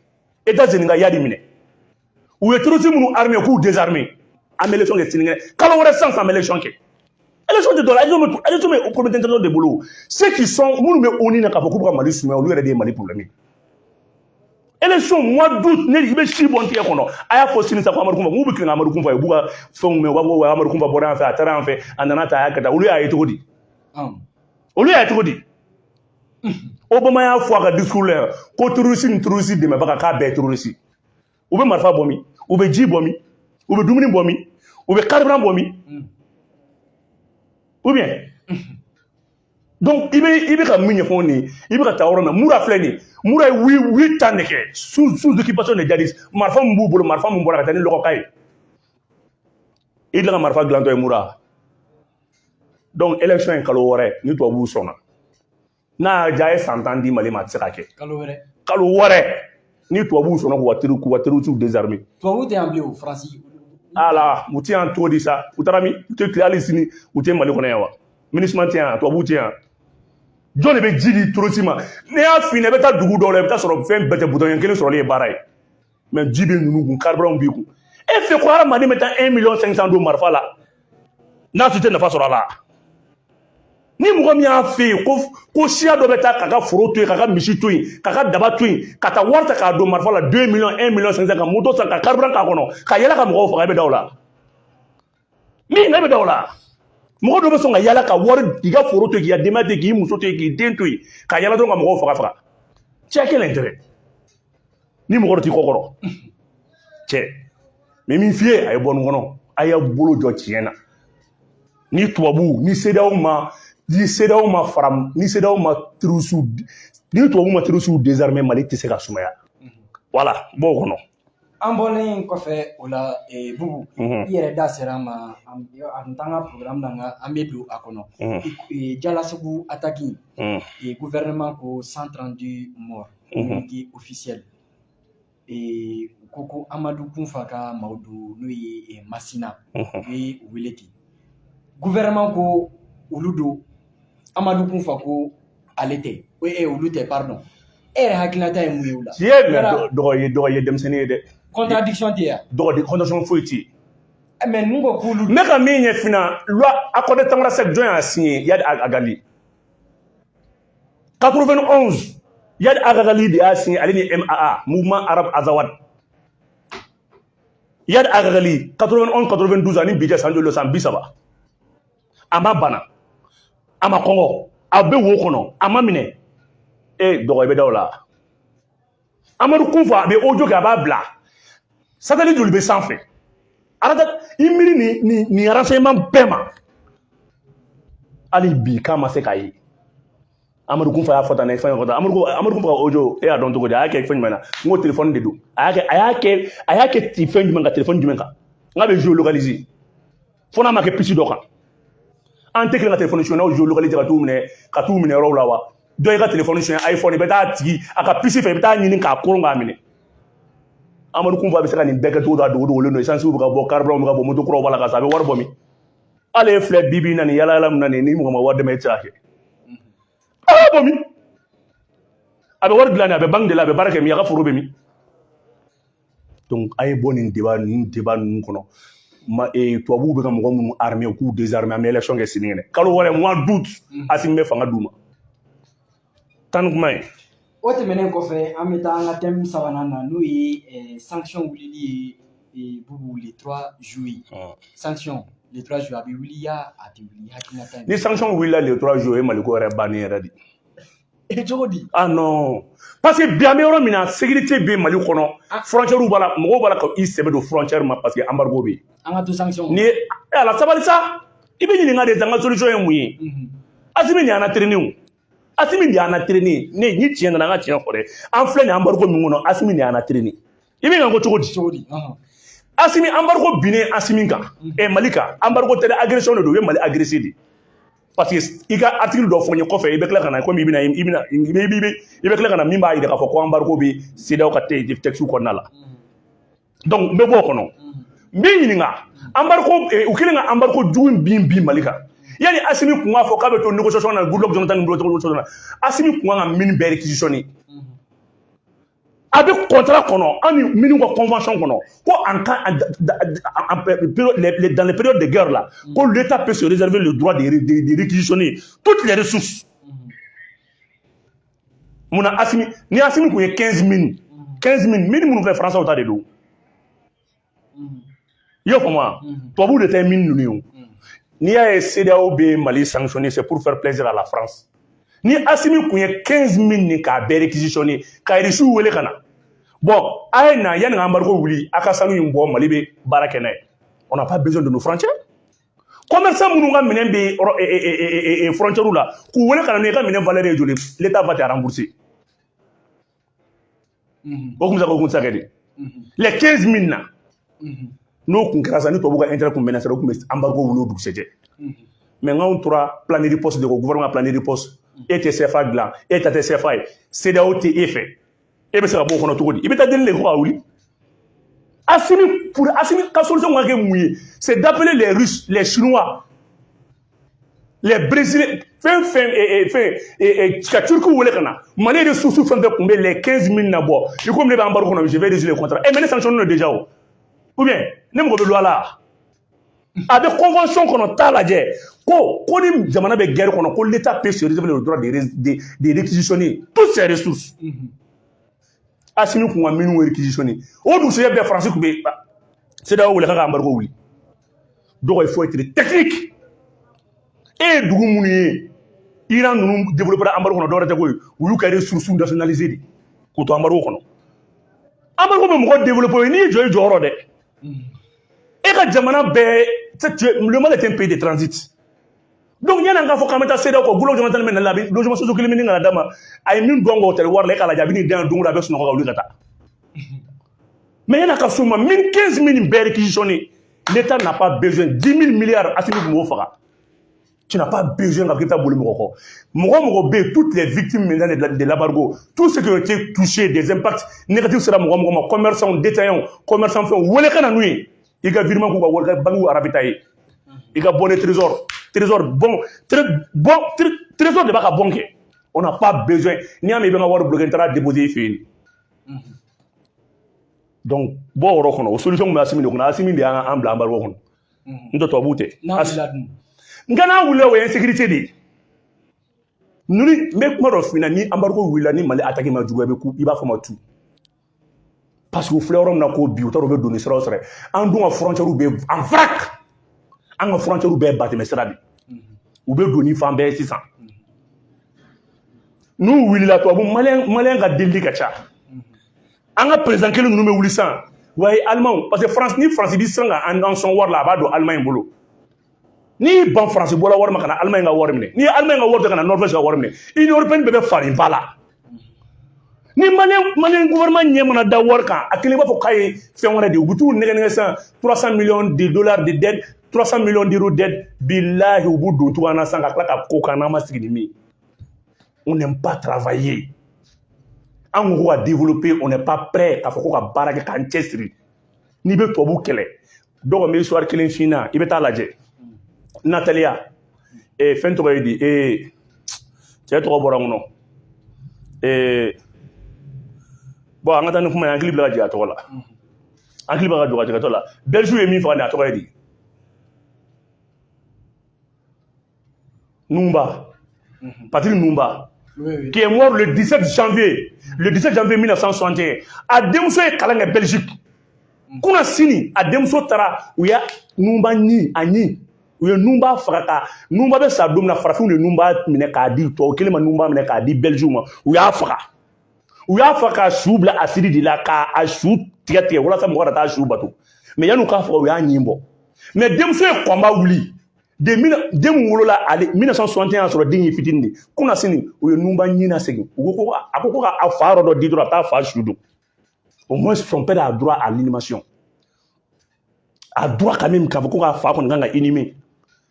États-Unis ka Iyad minɛ, u ye terroriste minnu armé k'u désarmé? An bɛ élection kɛ sinikɛnɛ, kalo wɛrɛ sisan, an bɛ élection kɛ. Élection tɛ dɔ la, élection bɛ comité international de bolo. Ceux qui sont, minnu bɛ ONU na k'a fɔ k'u bɛ ka Mali sumaya, olu yɛrɛ de ye Mali problème ye. Élection mois d'août, ne i bɛ si bɔ n tigɛ kɔnɔ. A y'a fɔ sini sa ko Amadu Kunfa, k'u bɛ tilen ka Amadu Kunfa ye, u b'u ka fɛnw mɛn, u b'a fɔ ko Amadu Kunfa bɔra yan fɛ, a taara yan fɛ, a nana ta, a y'a kɛ tan. Olu y'a ye cogo di? Olu y'a ye cogo di? Obama y'a fɔ a ka discours la yan ko terroriste ni terroriste dɛmɛbaga, k'a bɛɛ ye terroriste. U bɛ marifa bɔ min? U bɛ ji bɔ min? U bɛ dumuni bɔ min? U bɛ carburant bɔ min? Ou bien donc i bɛ ka min ɲɛfɔ nin ye, i bɛ ka taa yɔrɔ min na, Mura filɛ nin ye, Mura ye 8 ans de kɛ sous occupation de djihadistes. Marifa min b'u bolo, marifa min bɔra ka taa ni lɔgɔka ye, i tila ka marifa dilantɔ ye Mura. Donc élection ye kalo wɛrɛ, ni tubabuw sɔnna. N'a y'a diya, a ye san 10 di Mali ma, a tɛ se ka kɛ. Kalo wɛrɛ? Kalo wɛrɛ, ni tubabuw sɔnna k'u ka terroristes désarmer. Tubabuw tɛ yan bilen o, Faransi. Ala, u tɛ yan cogo di sa? U taara min? U tɛ tile hali sini, u tɛ Mali kɔnɔ yan wa? MINUSMA tɛ yan, tubabuw tɛ yan. Jɔn de bɛ ji di terroriste ma? Ne y'a f'i ɲɛna, i bɛ taa dugu dɔw la, i bɛ taa sɔrɔ fɛn bɛɛ tɛ, bidɔn kelen sɔrɔli ye baara ye, mais ji bɛ ninnu kun, carburant b'i kun. E fɛ ko hadamaden bɛ taa 1 million 500 don marifa la, n'a tun tɛ nafa sɔrɔ a la? Ni mɔgɔ min y'a fɛ yen ko siya dɔ bɛ taa k'a ka foro to yen, k'a ka misi to yen, k'a ka daba to yen, ka taa wari ta k'a don marifa la, 2 millions, 1 million 500, ka moto san, ka carburant k'a kɔnɔ, ka yala ka mɔgɔw faga, e bɛ da o la min? E bɛ da o la? Mɔgɔ dɔ bɛ sɔn ka yala ka wari k'i ka foro to yen, k'i ka denbaya to yen, k'i muso to yen, k'i den to yen, ka yala dɔrɔn ka mɔgɔw faga faga? Cɛ kelen tɛ dɛ, ni mɔgɔ dɔ t'i kɔ kɔrɔ. Cɛ, mais min f'i ye, a ye bɔ nin kɔnɔ, a y'a bolo jɔ tiɲɛ na. Ni tubabu ni CEDEAO ma, ni CEDEAO ma fara, ni CEDEAO ma terroriste, ni tubabu ma terroriste désarmer, Mali tɛ se ka sumaya. Voilà, b'o kɔnɔ. An bɔlen kɔfɛ o la, Bubu, i yɛrɛ da sera a ma, an t'an ka programme na, nka an bɛ don a kɔnɔ. Jalasagu attaque, gouvernement ko 132 morts, communiqué officiel. U ko Amadu Kunfa ka maaw don, n'o ye Masina, u ye u wele ten. Gouvernement ko olu don, Amadu Kunfa ko ale tɛ, olu tɛ, pardon. E yɛrɛ hakilinata ye mun ye o la? Tiɲɛ, mais dɔgɔ ye denmisɛnnin ye dɛ. Contradiction tɛ yan? Dɔgɔ de, contradiction foyi tɛ yen. Mais ninnu ko k'olu. Ne ka min ɲɛf'i ɲɛna, loi accord de Tamanrasset, jɔn y'a signé? Iyad Ag Ghali. 91, Iyad Ag Ghali de y'a signé, ale ni MAA, Mouvement Arabe Azawad. Iyad Ag Ghali, 91, 92, ani bi cɛ, san joli? San 30. A ma bana, a ma kɔngɔ, a bɛ wo kɔnɔ, a ma minɛ. E dɔgɔ, i bɛ da o la. Amadu Kunfa, a bɛ audio kɛ, a b'a bila. Satellite joli bɛ sanfɛ? Arata i miiri nin renseignement bɛɛ ma, hali bi k'a ma se k'a ye. Amadu Kunfa y'a fɔ tan, ne fɛn fɔ tan. Amadu Kunfa ka audio, e y'a dɔn cogo di? A y'a kɛ fɛn jumɛn na? N ko téléphone de don. A y'a kɛ ti fɛn jumɛn kan? Téléphone jumɛn kan? N k'a bɛ géolocaliser fo n'a ma kɛ puce dɔ kan. An tɛ kelen ka téléphone suɲɛ, n'aw géolocaliser ka t'u minɛ yɔrɔw la wa. Dɔ y'i ka téléphone suɲɛ, iPhone, i bɛ taa tigi a ka puce fɛ, i bɛ taa ɲini k'a koron k'a minɛ. Amadu Kunfa bɛ se ka nin bɛɛ kɛ cogo dɔ, a dogo dogolen don. Essence bɛ ka bɔ, carburant bɛ ka bɔ, moto kuraw b'a la ka sa, a bɛ wari bɔ min? Hali e filɛ bi bi in na, nin yala yala min na nin, ni mɔgɔ ma wari dɛmɛ, e tɛ se k'a kɛ. A b'a bɔ min? A bɛ wari dilan nin, a bɛ banque de la, a bɛ baara kɛ min? A ka foro bɛ min? Donc a ye bɔ nin débat ninnu kɔnɔ. Ma tubabuw bɛ ka mɔgɔ minnu armé, u k'u désarmé. An bɛ élection kɛ sinikɛnɛ, kalo wɛrɛ, mois d'août. Asimi bɛ fanga d'u ma. Tan ni kuma ye. O tɛmɛnen kɔfɛ, an bɛ taa an ka thème sabanan na, n'o ye sanction wulili ye. Bubu, le 3 juillet, sanction le 3 juillet, a bɛ wuli ya, a tɛ wuli? Hakilinata ye. Ni sanction wulila le 3 juillet, o ye Maliko yɛrɛ bannen yɛrɛ de. E, cogo di? Ah non, parce que bi an bɛ yɔrɔ min na, sécurité bɛ Mali kɔnɔ, frontière b'a la, mɔgɔw b'a la ka i sɛbɛ don frontière ma, parce que embargo bɛ yen. An ka to sanction. Ni ye ala sabali sa, i bɛ ɲininka de, an ka solution ye mun ye? Asimi de y'an entraîné o, Asimi de y'an entraîné. Ne ni tiɲɛ nana, an ka tiɲɛ fɔ dɛ. An filɛ nin embargo min kɔnɔ, Asimi de y'an entraîné. I bɛ ɲininka ko cogo di? Cogo di? Asimi, embargo binnen Asimi kan, Mali kan, embargo tɛ dɛ, agression de don. U ye Mali agressé de, parce que i ka article dɔ fɔ n ye kɔfɛ, i bɛ tila ka na komi i bɛna i bɛna i bɛ i bɛ i bɛ tila ka na min b'a jira k'a fɔ ko embargo bɛ CEDEAO ka texte kɔnɔna la. Donc n bɛ bɔ o kɔnɔ, n b'i ɲininka: embargo, u kɛlen ka embargo jugu bin Mali kan, yanni Asimi kun k'a fɔ k'a bɛ to négociation na, Goodluck Jonathan ni négociation na, Asimi kun kan ka mine bɛɛ réquisitionner. A bɛ contrat kɔnɔ, an ni minnu ka convention kɔnɔ, ko en cas dans les périodes de guerre là, ko l'État peut se réserver le droit de réquisitionner toutes les ressources. Munna Asimi, ni Asimi kun ye 15 mines, 15 mines, mine minnu filɛ, Français ta de don. I y'a faamu wa? Tubabuw de ta ye mine ninnu ye o. N'i y'a ye CEDEAO bɛ Mali sanctionner, c'est pour faire plaisir à la France. Ni Asimi kun ye 15 mines nin k'a bɛɛ réquisitionner, ka Irisiw wele ka na, bon, a ye na, yanni ka embargo wuli, a ka sanu in bɔ, Mali bɛ baara kɛ n'a ye. On n'a pas besoin de nos frontières. Commerçant minnu ka minɛn bɛ frontière la, k'u wele ka na, n'i ka minɛn valeur ye joli, l'État va te rembourser. O kun bɛ se ka o kun tɛ se ka kɛ de? Les 15 mines na, n'o kun kɛra sa, ni tubabu ka intérêt kun bɛ na sara, o kun bɛ embargo wuli o dugusɛjɛ. Mais n'anw tora plan de riposte de ko, gouvernement plan de riposte, e tɛ CFA dilan, e ta tɛ CFA ye, CEDEAO tɛ e fɛ, e bɛ se ka bɔ o kɔnɔ cogo di? I bɛ taa deli de ko ka wuli. Assimi, pour Assimi ka solution ka kɛ mun ye? C'est d'appeler les Russes, les Chinois, les Brésiliens, fɛn fɛn fɛn, ka Turkiw wele ka na. Mali ressources fɛn fɛn tun bɛ les 15 000 na bɔ, i komi ne bɛ embargo kɔnɔ, je vais résilier le contrat. Mais ne sanctionne déjà o, ou bien ne mɔgɔ bɛ loi la, a bɛ convention kɔnɔ, t'a lajɛ ko ni jamana bɛ guerre kɔnɔ, ko l'État peut se réserver le droit de réquisitionner toutes ses ressources. Assimi kun ka minnu réquisitionner, o dugusɛjɛ bɛɛ Faransi tun bɛ CEDEAO wele k'a ka embargo wuli. Donc il faut être technique. E ye dugu minnu ye, Iran ninnu développé embargo kɔnɔ, dɔwɛrɛ tɛ koyi, u y'u ka ressources nationaliser de k'u to embargo kɔnɔ. Embargo bɛ mɔgɔ développé, n'i y'i jɔ i jɔyɔrɔ dɛ. E ka jamana bɛɛ, le Mali est un pays de transit. Donc yanni an k'a fɔ k'an bɛ taa CEDEAO kɔ, Goodluck Jonathan bɛ na la, a bɛ logement sociaux kelen min ka na d'a ma, a ye min dɔn ka hôtel wari la, e k'a lajɛ, a bɛ n'i den don o don, a bɛ sunɔgɔ ka wuli ka taa. Mais yanni a ka s'o ma, mine 15 mines bɛɛ réquisitionné. L'État n'a pas besoin. 10 000 milliards, Assimi tun b'o faga. Tu n'as pas besoin k'a fɔ k'i bɛ taa boli mɔgɔ kɔ. Mɔgɔ mɔgɔ bɛ yen, toutes les victimes maintenant de l'embargo, tous ceux qui ont été touchés, des impacts négatifs sera mɔgɔ mɔgɔ ma, commerçants, détaillants, commerçants fɛnw, wele ka na n'u ye. I ka virement k'u ka wari ka banque ravitailler. I ka bon de trésor, trésor bon, très bon, trésor de b'a ka bon kɛ. On n'a pas besoin. N'i y'a mɛn i bɛ n ka wari bloqué, n taara déposer i fɛ yen. Donc bɔ o yɔrɔ kɔnɔ, o solution tun bɛ Assimi de kɔnɔ. Assimi de y'an bila embargo kɔnɔ. N tɛ tubabuw tɛ. N'a wulila dun? Nka n'a wulila, o ye insécurité de ye. Ninnu, n bɛ kuma dɔ f'i ɲɛna: ni embargo wulila, ni Mali attaque ma juguya, i bɛ ku, i b'a fɔ ma tu. Parce que u filɛ yɔrɔ min na ko bi, u t'a dɔn u bɛ don ni sira o sira ye. An dun ka frontière bɛ en vrac, an ka frontière bɛɛ ye batɛmɛ sira de, u bɛ don ni fan bɛɛ ye sisan. N'u wulila, tubabu maliyɛn ka delili ka ca. An ka président kelen ninnu bɛ wuli sisan wa Allemand, parce que France, ni France bɛ siran ka an sɔn wari la, a b'a don Allemagne bolo. N'i ban France bɔra wari ma ka na Allemagne ka wari minɛ, n'i ye Allemagne ka wari ta ka na Norvège ka wari minɛ, Union européenne bɛɛ bɛ fari ba la. Ni maliyɛn gouvernement ɲɛ mana da wari kan, a kelen b'a fɔ k'a ye fɛn wɛrɛ de ye. U bɛ t'u nɛgɛ nɛgɛ sisan, 300 millions de dollars de dette, 300 millions d'euros dette. Bilahi, u b'u don tugun an na sisan ka tila ka ko k'an n'an ma sigi ni min ye. On n'aime pas travailler. An ko ka développer, on n'est pas prêt k'a fɔ ko ka baara kɛ, k'an cɛsiri. N'i bɛ tubabu kɛlɛ, dɔw bɛ histoire kelen f'i ɲɛna, i bɛ taa lajɛ Natalia fɛn tɔgɔ ye di, cɛ tɔgɔ bɔra n kɔnɔ. Bon, an ka taa ni kuma ye, hakili bɛ ka jigin a tɔgɔ la, hakili bɛ ka jigin a tɔgɔ la. Belgique ye min faga nin, a tɔgɔ ye di? Numba, Patrick Numba, qui est mort le 17 janvier, le 17 janvier 1961. A denmuso ye kalan kɛ Belgique. Kunna sini, a denmuso taara, u ya Numba ɲi, a ɲi, u ye Numba faga ka Numba bɛ sa don min na, farafinw de Numba minɛ k'a di tubabu kelen ma, Numba minɛ k'a di Belgique ma. U y'a faga, u y'a faga k'a su bila asidi de la, k'a su tigɛ tigɛ walasa mɔgɔ ka taa su bato. Mais yan'u k'a faga, u y'a ɲin bɔ. Mais denmuso ye combat wuli de den mun wolola ale 1961, y'a sɔrɔ den ye fitinin de. Kunna sini, u ye Numba ɲin lasegin. U ko ko a ko ko ka a fa yɔrɔ dɔ di dɔrɔn, a bɛ taa fa su don. Au moins son père a droit à l'inhumation, a droit quand même k'a fɔ ko k'a fa kɔni kan ka inhumer.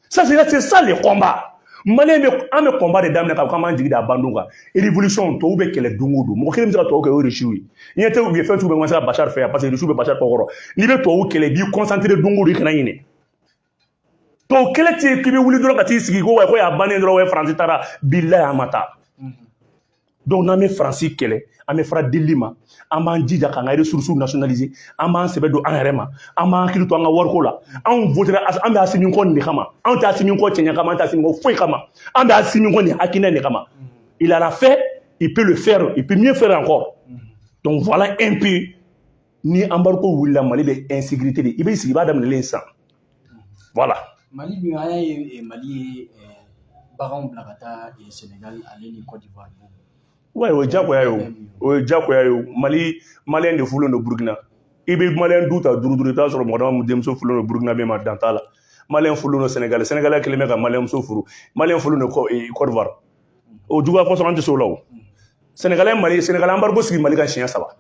Ça, c'est ça le combat. Maliyɛn bɛ, an bɛ combat de daminɛ k'a fɔ k'an b'an jigi da bandon kan. Révolution, tubabu bɛ kɛlɛ don o don, mɔgɔ kelen bɛ se ka tubabu kɛ, o ye Rusiw ye. Ɲɛ tɛ, u ye fɛn sugu bɛɛ commencé ka Bachar fɛ yan, parce que Rusiw bɛ Bachar kɔkɔrɔ. N'i bɛ tubabu kɛlɛ, i b'i concentré don o don, i kana ɲinɛ. Tubabu kɛlɛ tɛ k'i bɛ wuli dɔrɔn ka t'i sigi ko ko y'a bannen dɔrɔn, o ye Faransi taara. Bilahi, a ma taa. Donc n'an bɛ Faransi kɛlɛ, an bɛ fara delili ma, an b'an jija k'an ka ressources nationaliser, an b'an sɛbɛ don an yɛrɛ ma, an b'an hakili to an ka wariko la. Anw votera, an bɛ Asimi kɔ nin de kama. Anw tɛ Asimi kɔ cɛɲɛ kama, an tɛ Asimi kɔ foyi kama, an bɛ Asimi kɔ nin hakilina in de kama. Il en a fait, il peut le faire, il peut mieux faire encore. Donc voilà un peu. Ni embargo wulila, Mali bɛ insécurité de, i bɛ sigi, i b'a daminɛlen sisan, voilà. Mali dun, an y'a ye Mali ye baganw bila ka taa Sénégal ale ni Côte d'Ivoire. Ouais, o ye diyagoya ye, o o ye diyagoya ye. O Mali, maliyɛn de furulen don Burukina. I bɛ maliyɛn du ta duuru duuru, i bɛ taa sɔrɔ mɔgɔ dama min denmuso furulen don Burukina bɛ ma, dan t'a la. Maliyɛn furulen don Sénégal, Sénégalais kelen bɛ ka maliyɛn muso furu. Maliyɛn furulen don Côte d'Ivoire. O juguya kosɔn, an tɛ se o la. O Sénégalais, Mali, Sénégal embargo sigi Mali kan siɲɛ saba.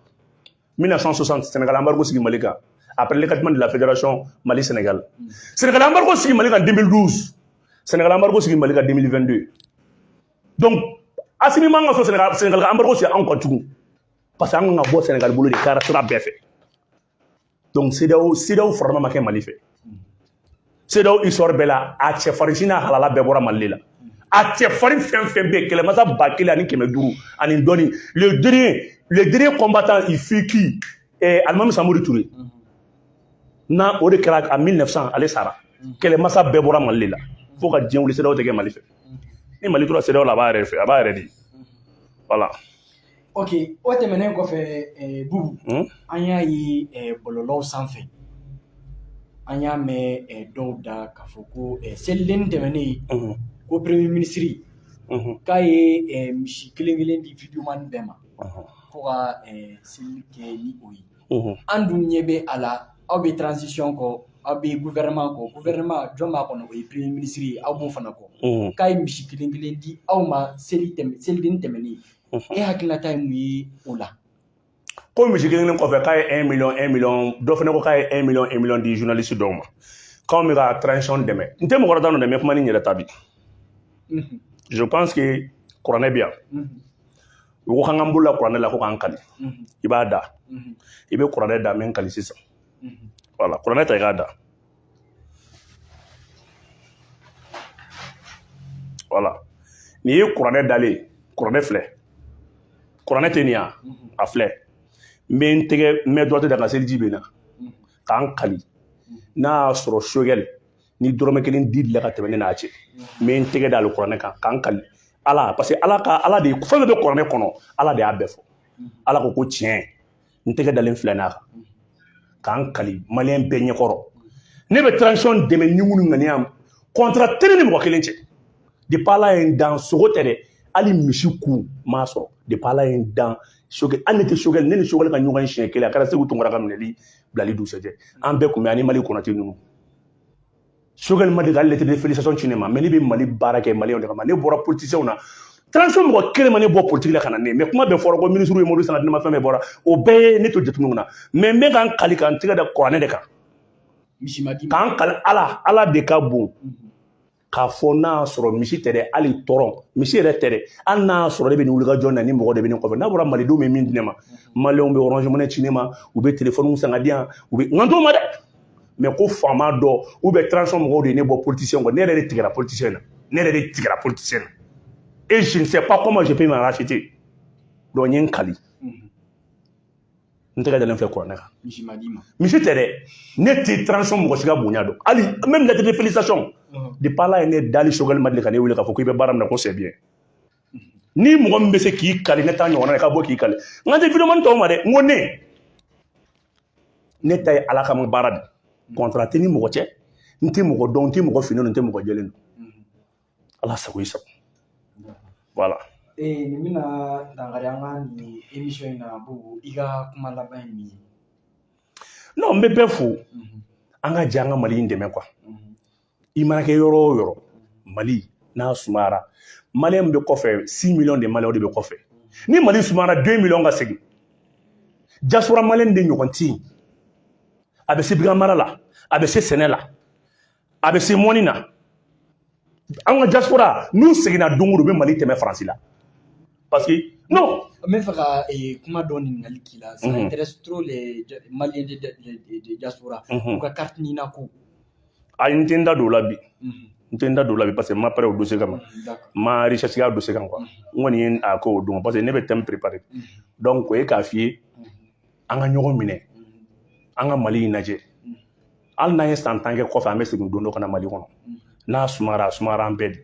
1960, Sénégal embargo sigi Mali kan après l'éclatement de la fédération Mali Sénégal. Sénégal embargo sigi Mali kan 2012, Sénégal embargo sigi Mali kan 2022. Donc Asimi man ka sɔn Sénégal, Sénégal ka embargo sigi anw kan tugun, parce que an kan ka bɔ Sénégal bolo de kɛra sira bɛɛ fɛ. Donc CEDEAO farama ma kɛ Mali fɛ. CEDEAO histoire bɛɛ la, a cɛfarin si n'a halala bɛɛ bɔra Mali de la. A cɛfarin fɛn fɛn bɛ yen, kɛlɛmasa 1500 ani dɔɔni. Le dernier combattant, il fut qui? Alimami Samori Touré. Na o de kɛra en 1900, ale sara. Kɛlɛmasa bɛɛ bɔra Mali de la. Fo ka diɲɛ wuli, CEDEAO tɛ kɛ Mali fɛ. Ni Mali tora CEDEAO la, a b'a yɛrɛ fɛ, a b'a yɛrɛ di, voilà. Ok, o tɛmɛnen kɔfɛ, Bubu, an y'a ye bɔlɔlɔw sanfɛ, an y'a mɛn dɔw da k'a fɔ ko selilen tɛmɛnen, ko premier ministre k'a ye misi kelen kelen di videoman bɛɛ ma ko ka seli kɛ ni o ye. An dun ɲɛ bɛ a la, aw bɛ transition kɔ, aw bɛ gouvernement kɔ. Gouvernement jɔn b'a kɔnɔ? O ye premier ministre ye, aw b'o fana kɔ. K'a ye misi kelen kelen di aw ma seli tɛmɛ, seliden tɛmɛnen. E hakilinata ye mun ye o la? Ko misi kelen kelen kɔfɛ, k'a ye 1 million 1 million, dɔ fana ko k'a ye 1 million 1 million di journaliste dɔw ma, k'anw bɛ ka transition dɛmɛ. N tɛ mɔgɔ wɛrɛ ta nɔ dɛ, n bɛ kuma ni n yɛrɛ ta bi. Je pense que kuranɛ bɛ yan, u ko k'an k'an bolo la kuranɛ la ko k'an kali. I b'a da, i bɛ kuranɛ da, n bɛ n kali sisan. Voilà, kuranɛ ta, i k'a da. Voilà, nin ye kuranɛ dalen ye. Kuranɛ filɛ, kuranɛ tɛ nin yan, a filɛ. N bɛ n tɛgɛ main droite da ka seliji bɛ n na k'an kali. N'a y'a sɔrɔ Choguel ni dɔrɔmɛ kelen di la ka tɛmɛ ne n'a cɛ, n bɛ n tɛgɛ da ale kuranɛ kan k'an kali Ala, parce que Ala ka, Ala de fɛn bɛɛ bɛ kuranɛ kɔnɔ, Ala de y'a bɛɛ fɔ. Ala ko ko tiɲɛ. N tɛgɛ dalen filɛ n'a kan k'an kali Malien bɛɛ ɲɛkɔrɔ, ne bɛ transition dɛmɛ ni minnu ŋaniya, contrat tɛ ne ni mɔgɔ kelen cɛ. Depuis Ala ye n dan, sogo tɛ dɛ, hali misi ku m'a sɔrɔ. Depuis Ala ye n dan, Choguel, hali ne tɛ Choguel, ne ni Choguel ka ɲɔgɔn ye siɲɛ kelen, a kɛra Segu Tunkara ka minɛli bilali dugusɛjɛ. An bɛɛ kun bɛ ani Mali Kɔnɔte ninnu. Choguel ma deli ka hali lettre de félicitation ci ne ma. Mais ne bɛ Mali baara kɛ Maliyɛnw de kama. Ne bɔra politicien na, transition mɔgɔ kelen ma ne bɔ politique la ka na ne. Mais kuma bɛɛ fɔra ko ministre ye mobili san ka di ne ma, fɛn bɛɛ bɔra, o bɛɛ ye ne to jateminɛ kɔnɔ. Mais n bɛ ka n kali ka n tɛgɛ da kuranɛ de kan. Misi ma d'i ma. K'an kali Ala, Ala de ka bon k'a fɔ n'a y'a sɔrɔ misi tɛ dɛ, hali tɔrɔn misi yɛrɛ tɛ dɛ, hali n'a y'a sɔrɔ ne bɛ nin wulikajɔ na ni mɔgɔ de bɛ nin kɔfɛ. N'a bɔra Malidenw bɛ min di ne ma, Maliyɛnw bɛ Orange Money ci ne ma, u bɛ téléphone san ka di yan, u bɛ n ka t'o ma dɛ. Mais ko faama dɔ ou bien transition mɔgɔw de ye ne bɔ politicien kɔ, ne yɛrɛ de tigɛra politicien na, ne yɛrɛ de tigɛra politicien na et je ne sais pas comment je peux m'en racheter. Donc n ye n kali, n tɛgɛ dalen filɛ kuranɛ kan. Misi ma d'i ma. Misi tɛ dɛ, ne tɛ transition mɔgɔ si ka bonya dɔn, hali même lettre de félicitation. Depuis Ala ye ne dali, Choguel ma deli ka ne wele k'a fɔ k'i bɛ baara min na ko c'est bien. Ni mɔgɔ min bɛ se k'i kali ne ta ɲɔgɔnna na, i ka bɔ k'i kali. N ka tɛ vidéoman tɔw ma dɛ, n ko ne ta ye Ala kama baara de, contrat tɛ ni mɔgɔ cɛ, n tɛ mɔgɔ dɔn, n tɛ mɔgɔ finnen don, n tɛ mɔgɔ jɛlen don. Ala sago i sago, voilà. Nin bɛna dankari an ka nin émission in na. Bubu, i ka kuma laban ye min ye? Non, n bɛ bɛɛ fo. An ka jɛ an ka Mali in dɛmɛ quoi. I mana kɛ yɔrɔ o yɔrɔ, Mali n'a sumayara, Maliyɛn bɛ kɔfɛ, 6 millions de Maliyɛnw de bɛ kɔfɛ. Ni Mali sumayara, 2 millions ka segin. Diaspora malien de ɲɔgɔn tɛ yen. A bɛ se bagan mara la, a bɛ se sɛnɛ la, a bɛ se mɔni na. An ka diaspora, n'u seginna don o don, u bɛ Mali tɛmɛ Faransi la, parce que non. N bɛ fɛ ka kuma dɔ ɲininkali k'i la. Ça intéresse trop les Maliens de diaspora. U ka carte NINA ko. Ayi, n tɛ n da don o la bi. N tɛ n da don o la bi parce que n ma prêt o dossier kama. N ma recherche kɛ a dossier kan quoi. N kɔni ye a k'o don parce que ne bɛ thème préparer. Donc o ye k'a f'i ye, an ka ɲɔgɔn minɛ, an ka Mali in lajɛ. Hali n'an ye san 10 kɛ kɔfɛ, an bɛ segin don dɔ ka na Mali kɔnɔ. N'a sumayara, a sumayara an bɛɛ de.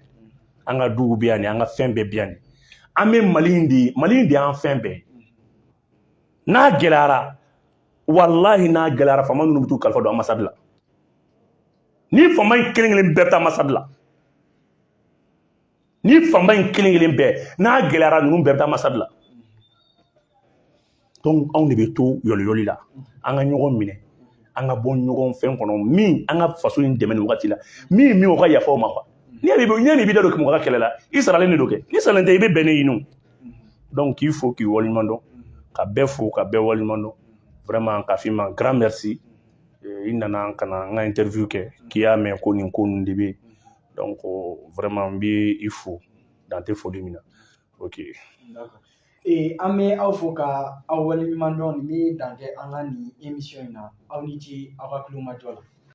An ka duw bɛ yan nin, an ka fɛn bɛɛ bɛ yan nin. An bɛ Mali in de ye, Mali in de y'an fɛn bɛɛ ye. N'a gɛlɛyara, walahi n'a gɛlɛyara, faama ninnu bɛ t'u kalifa don ambassade la. Ni faama in kelen kelen bɛɛ bɛ taa ambassade la, ni faama in kelen kelen bɛɛ, n'a gɛlɛyara, ninnu bɛɛ bɛ taa ambassade la. Donc anw de bɛ to yɔliyɔli la. An ka ɲɔgɔn minɛ, an ka bɔ ɲɔgɔn fɛn kɔnɔ min, an ka faso in dɛmɛ nin wagati la. Min o ka yafa o ma quoi. N'i y'a mɛn i b'i da don mɔgɔ ka kɛlɛ la, i saralen de don kɛ. N'i saralen tɛ, i bɛ bɛn ne ɲini o. Donc k'i fo k'i waleɲuman dɔn, ka bɛɛ fo ka bɛɛ waleɲuman dɔn vraiment, k'a f'i ma grand merci. I nana ka na n ka interview kɛ, k'i y'a mɛn ko nin ko ninnu de bɛ yen. Donc vraiment n bɛ i fo dan tɛ foli min na. Ok. D'accord. An bɛ aw fo ka aw waleɲuman dɔn. Nin bɛ dan kɛ an ka nin émission in na. Aw ni ce aw ka tulomajɔ la.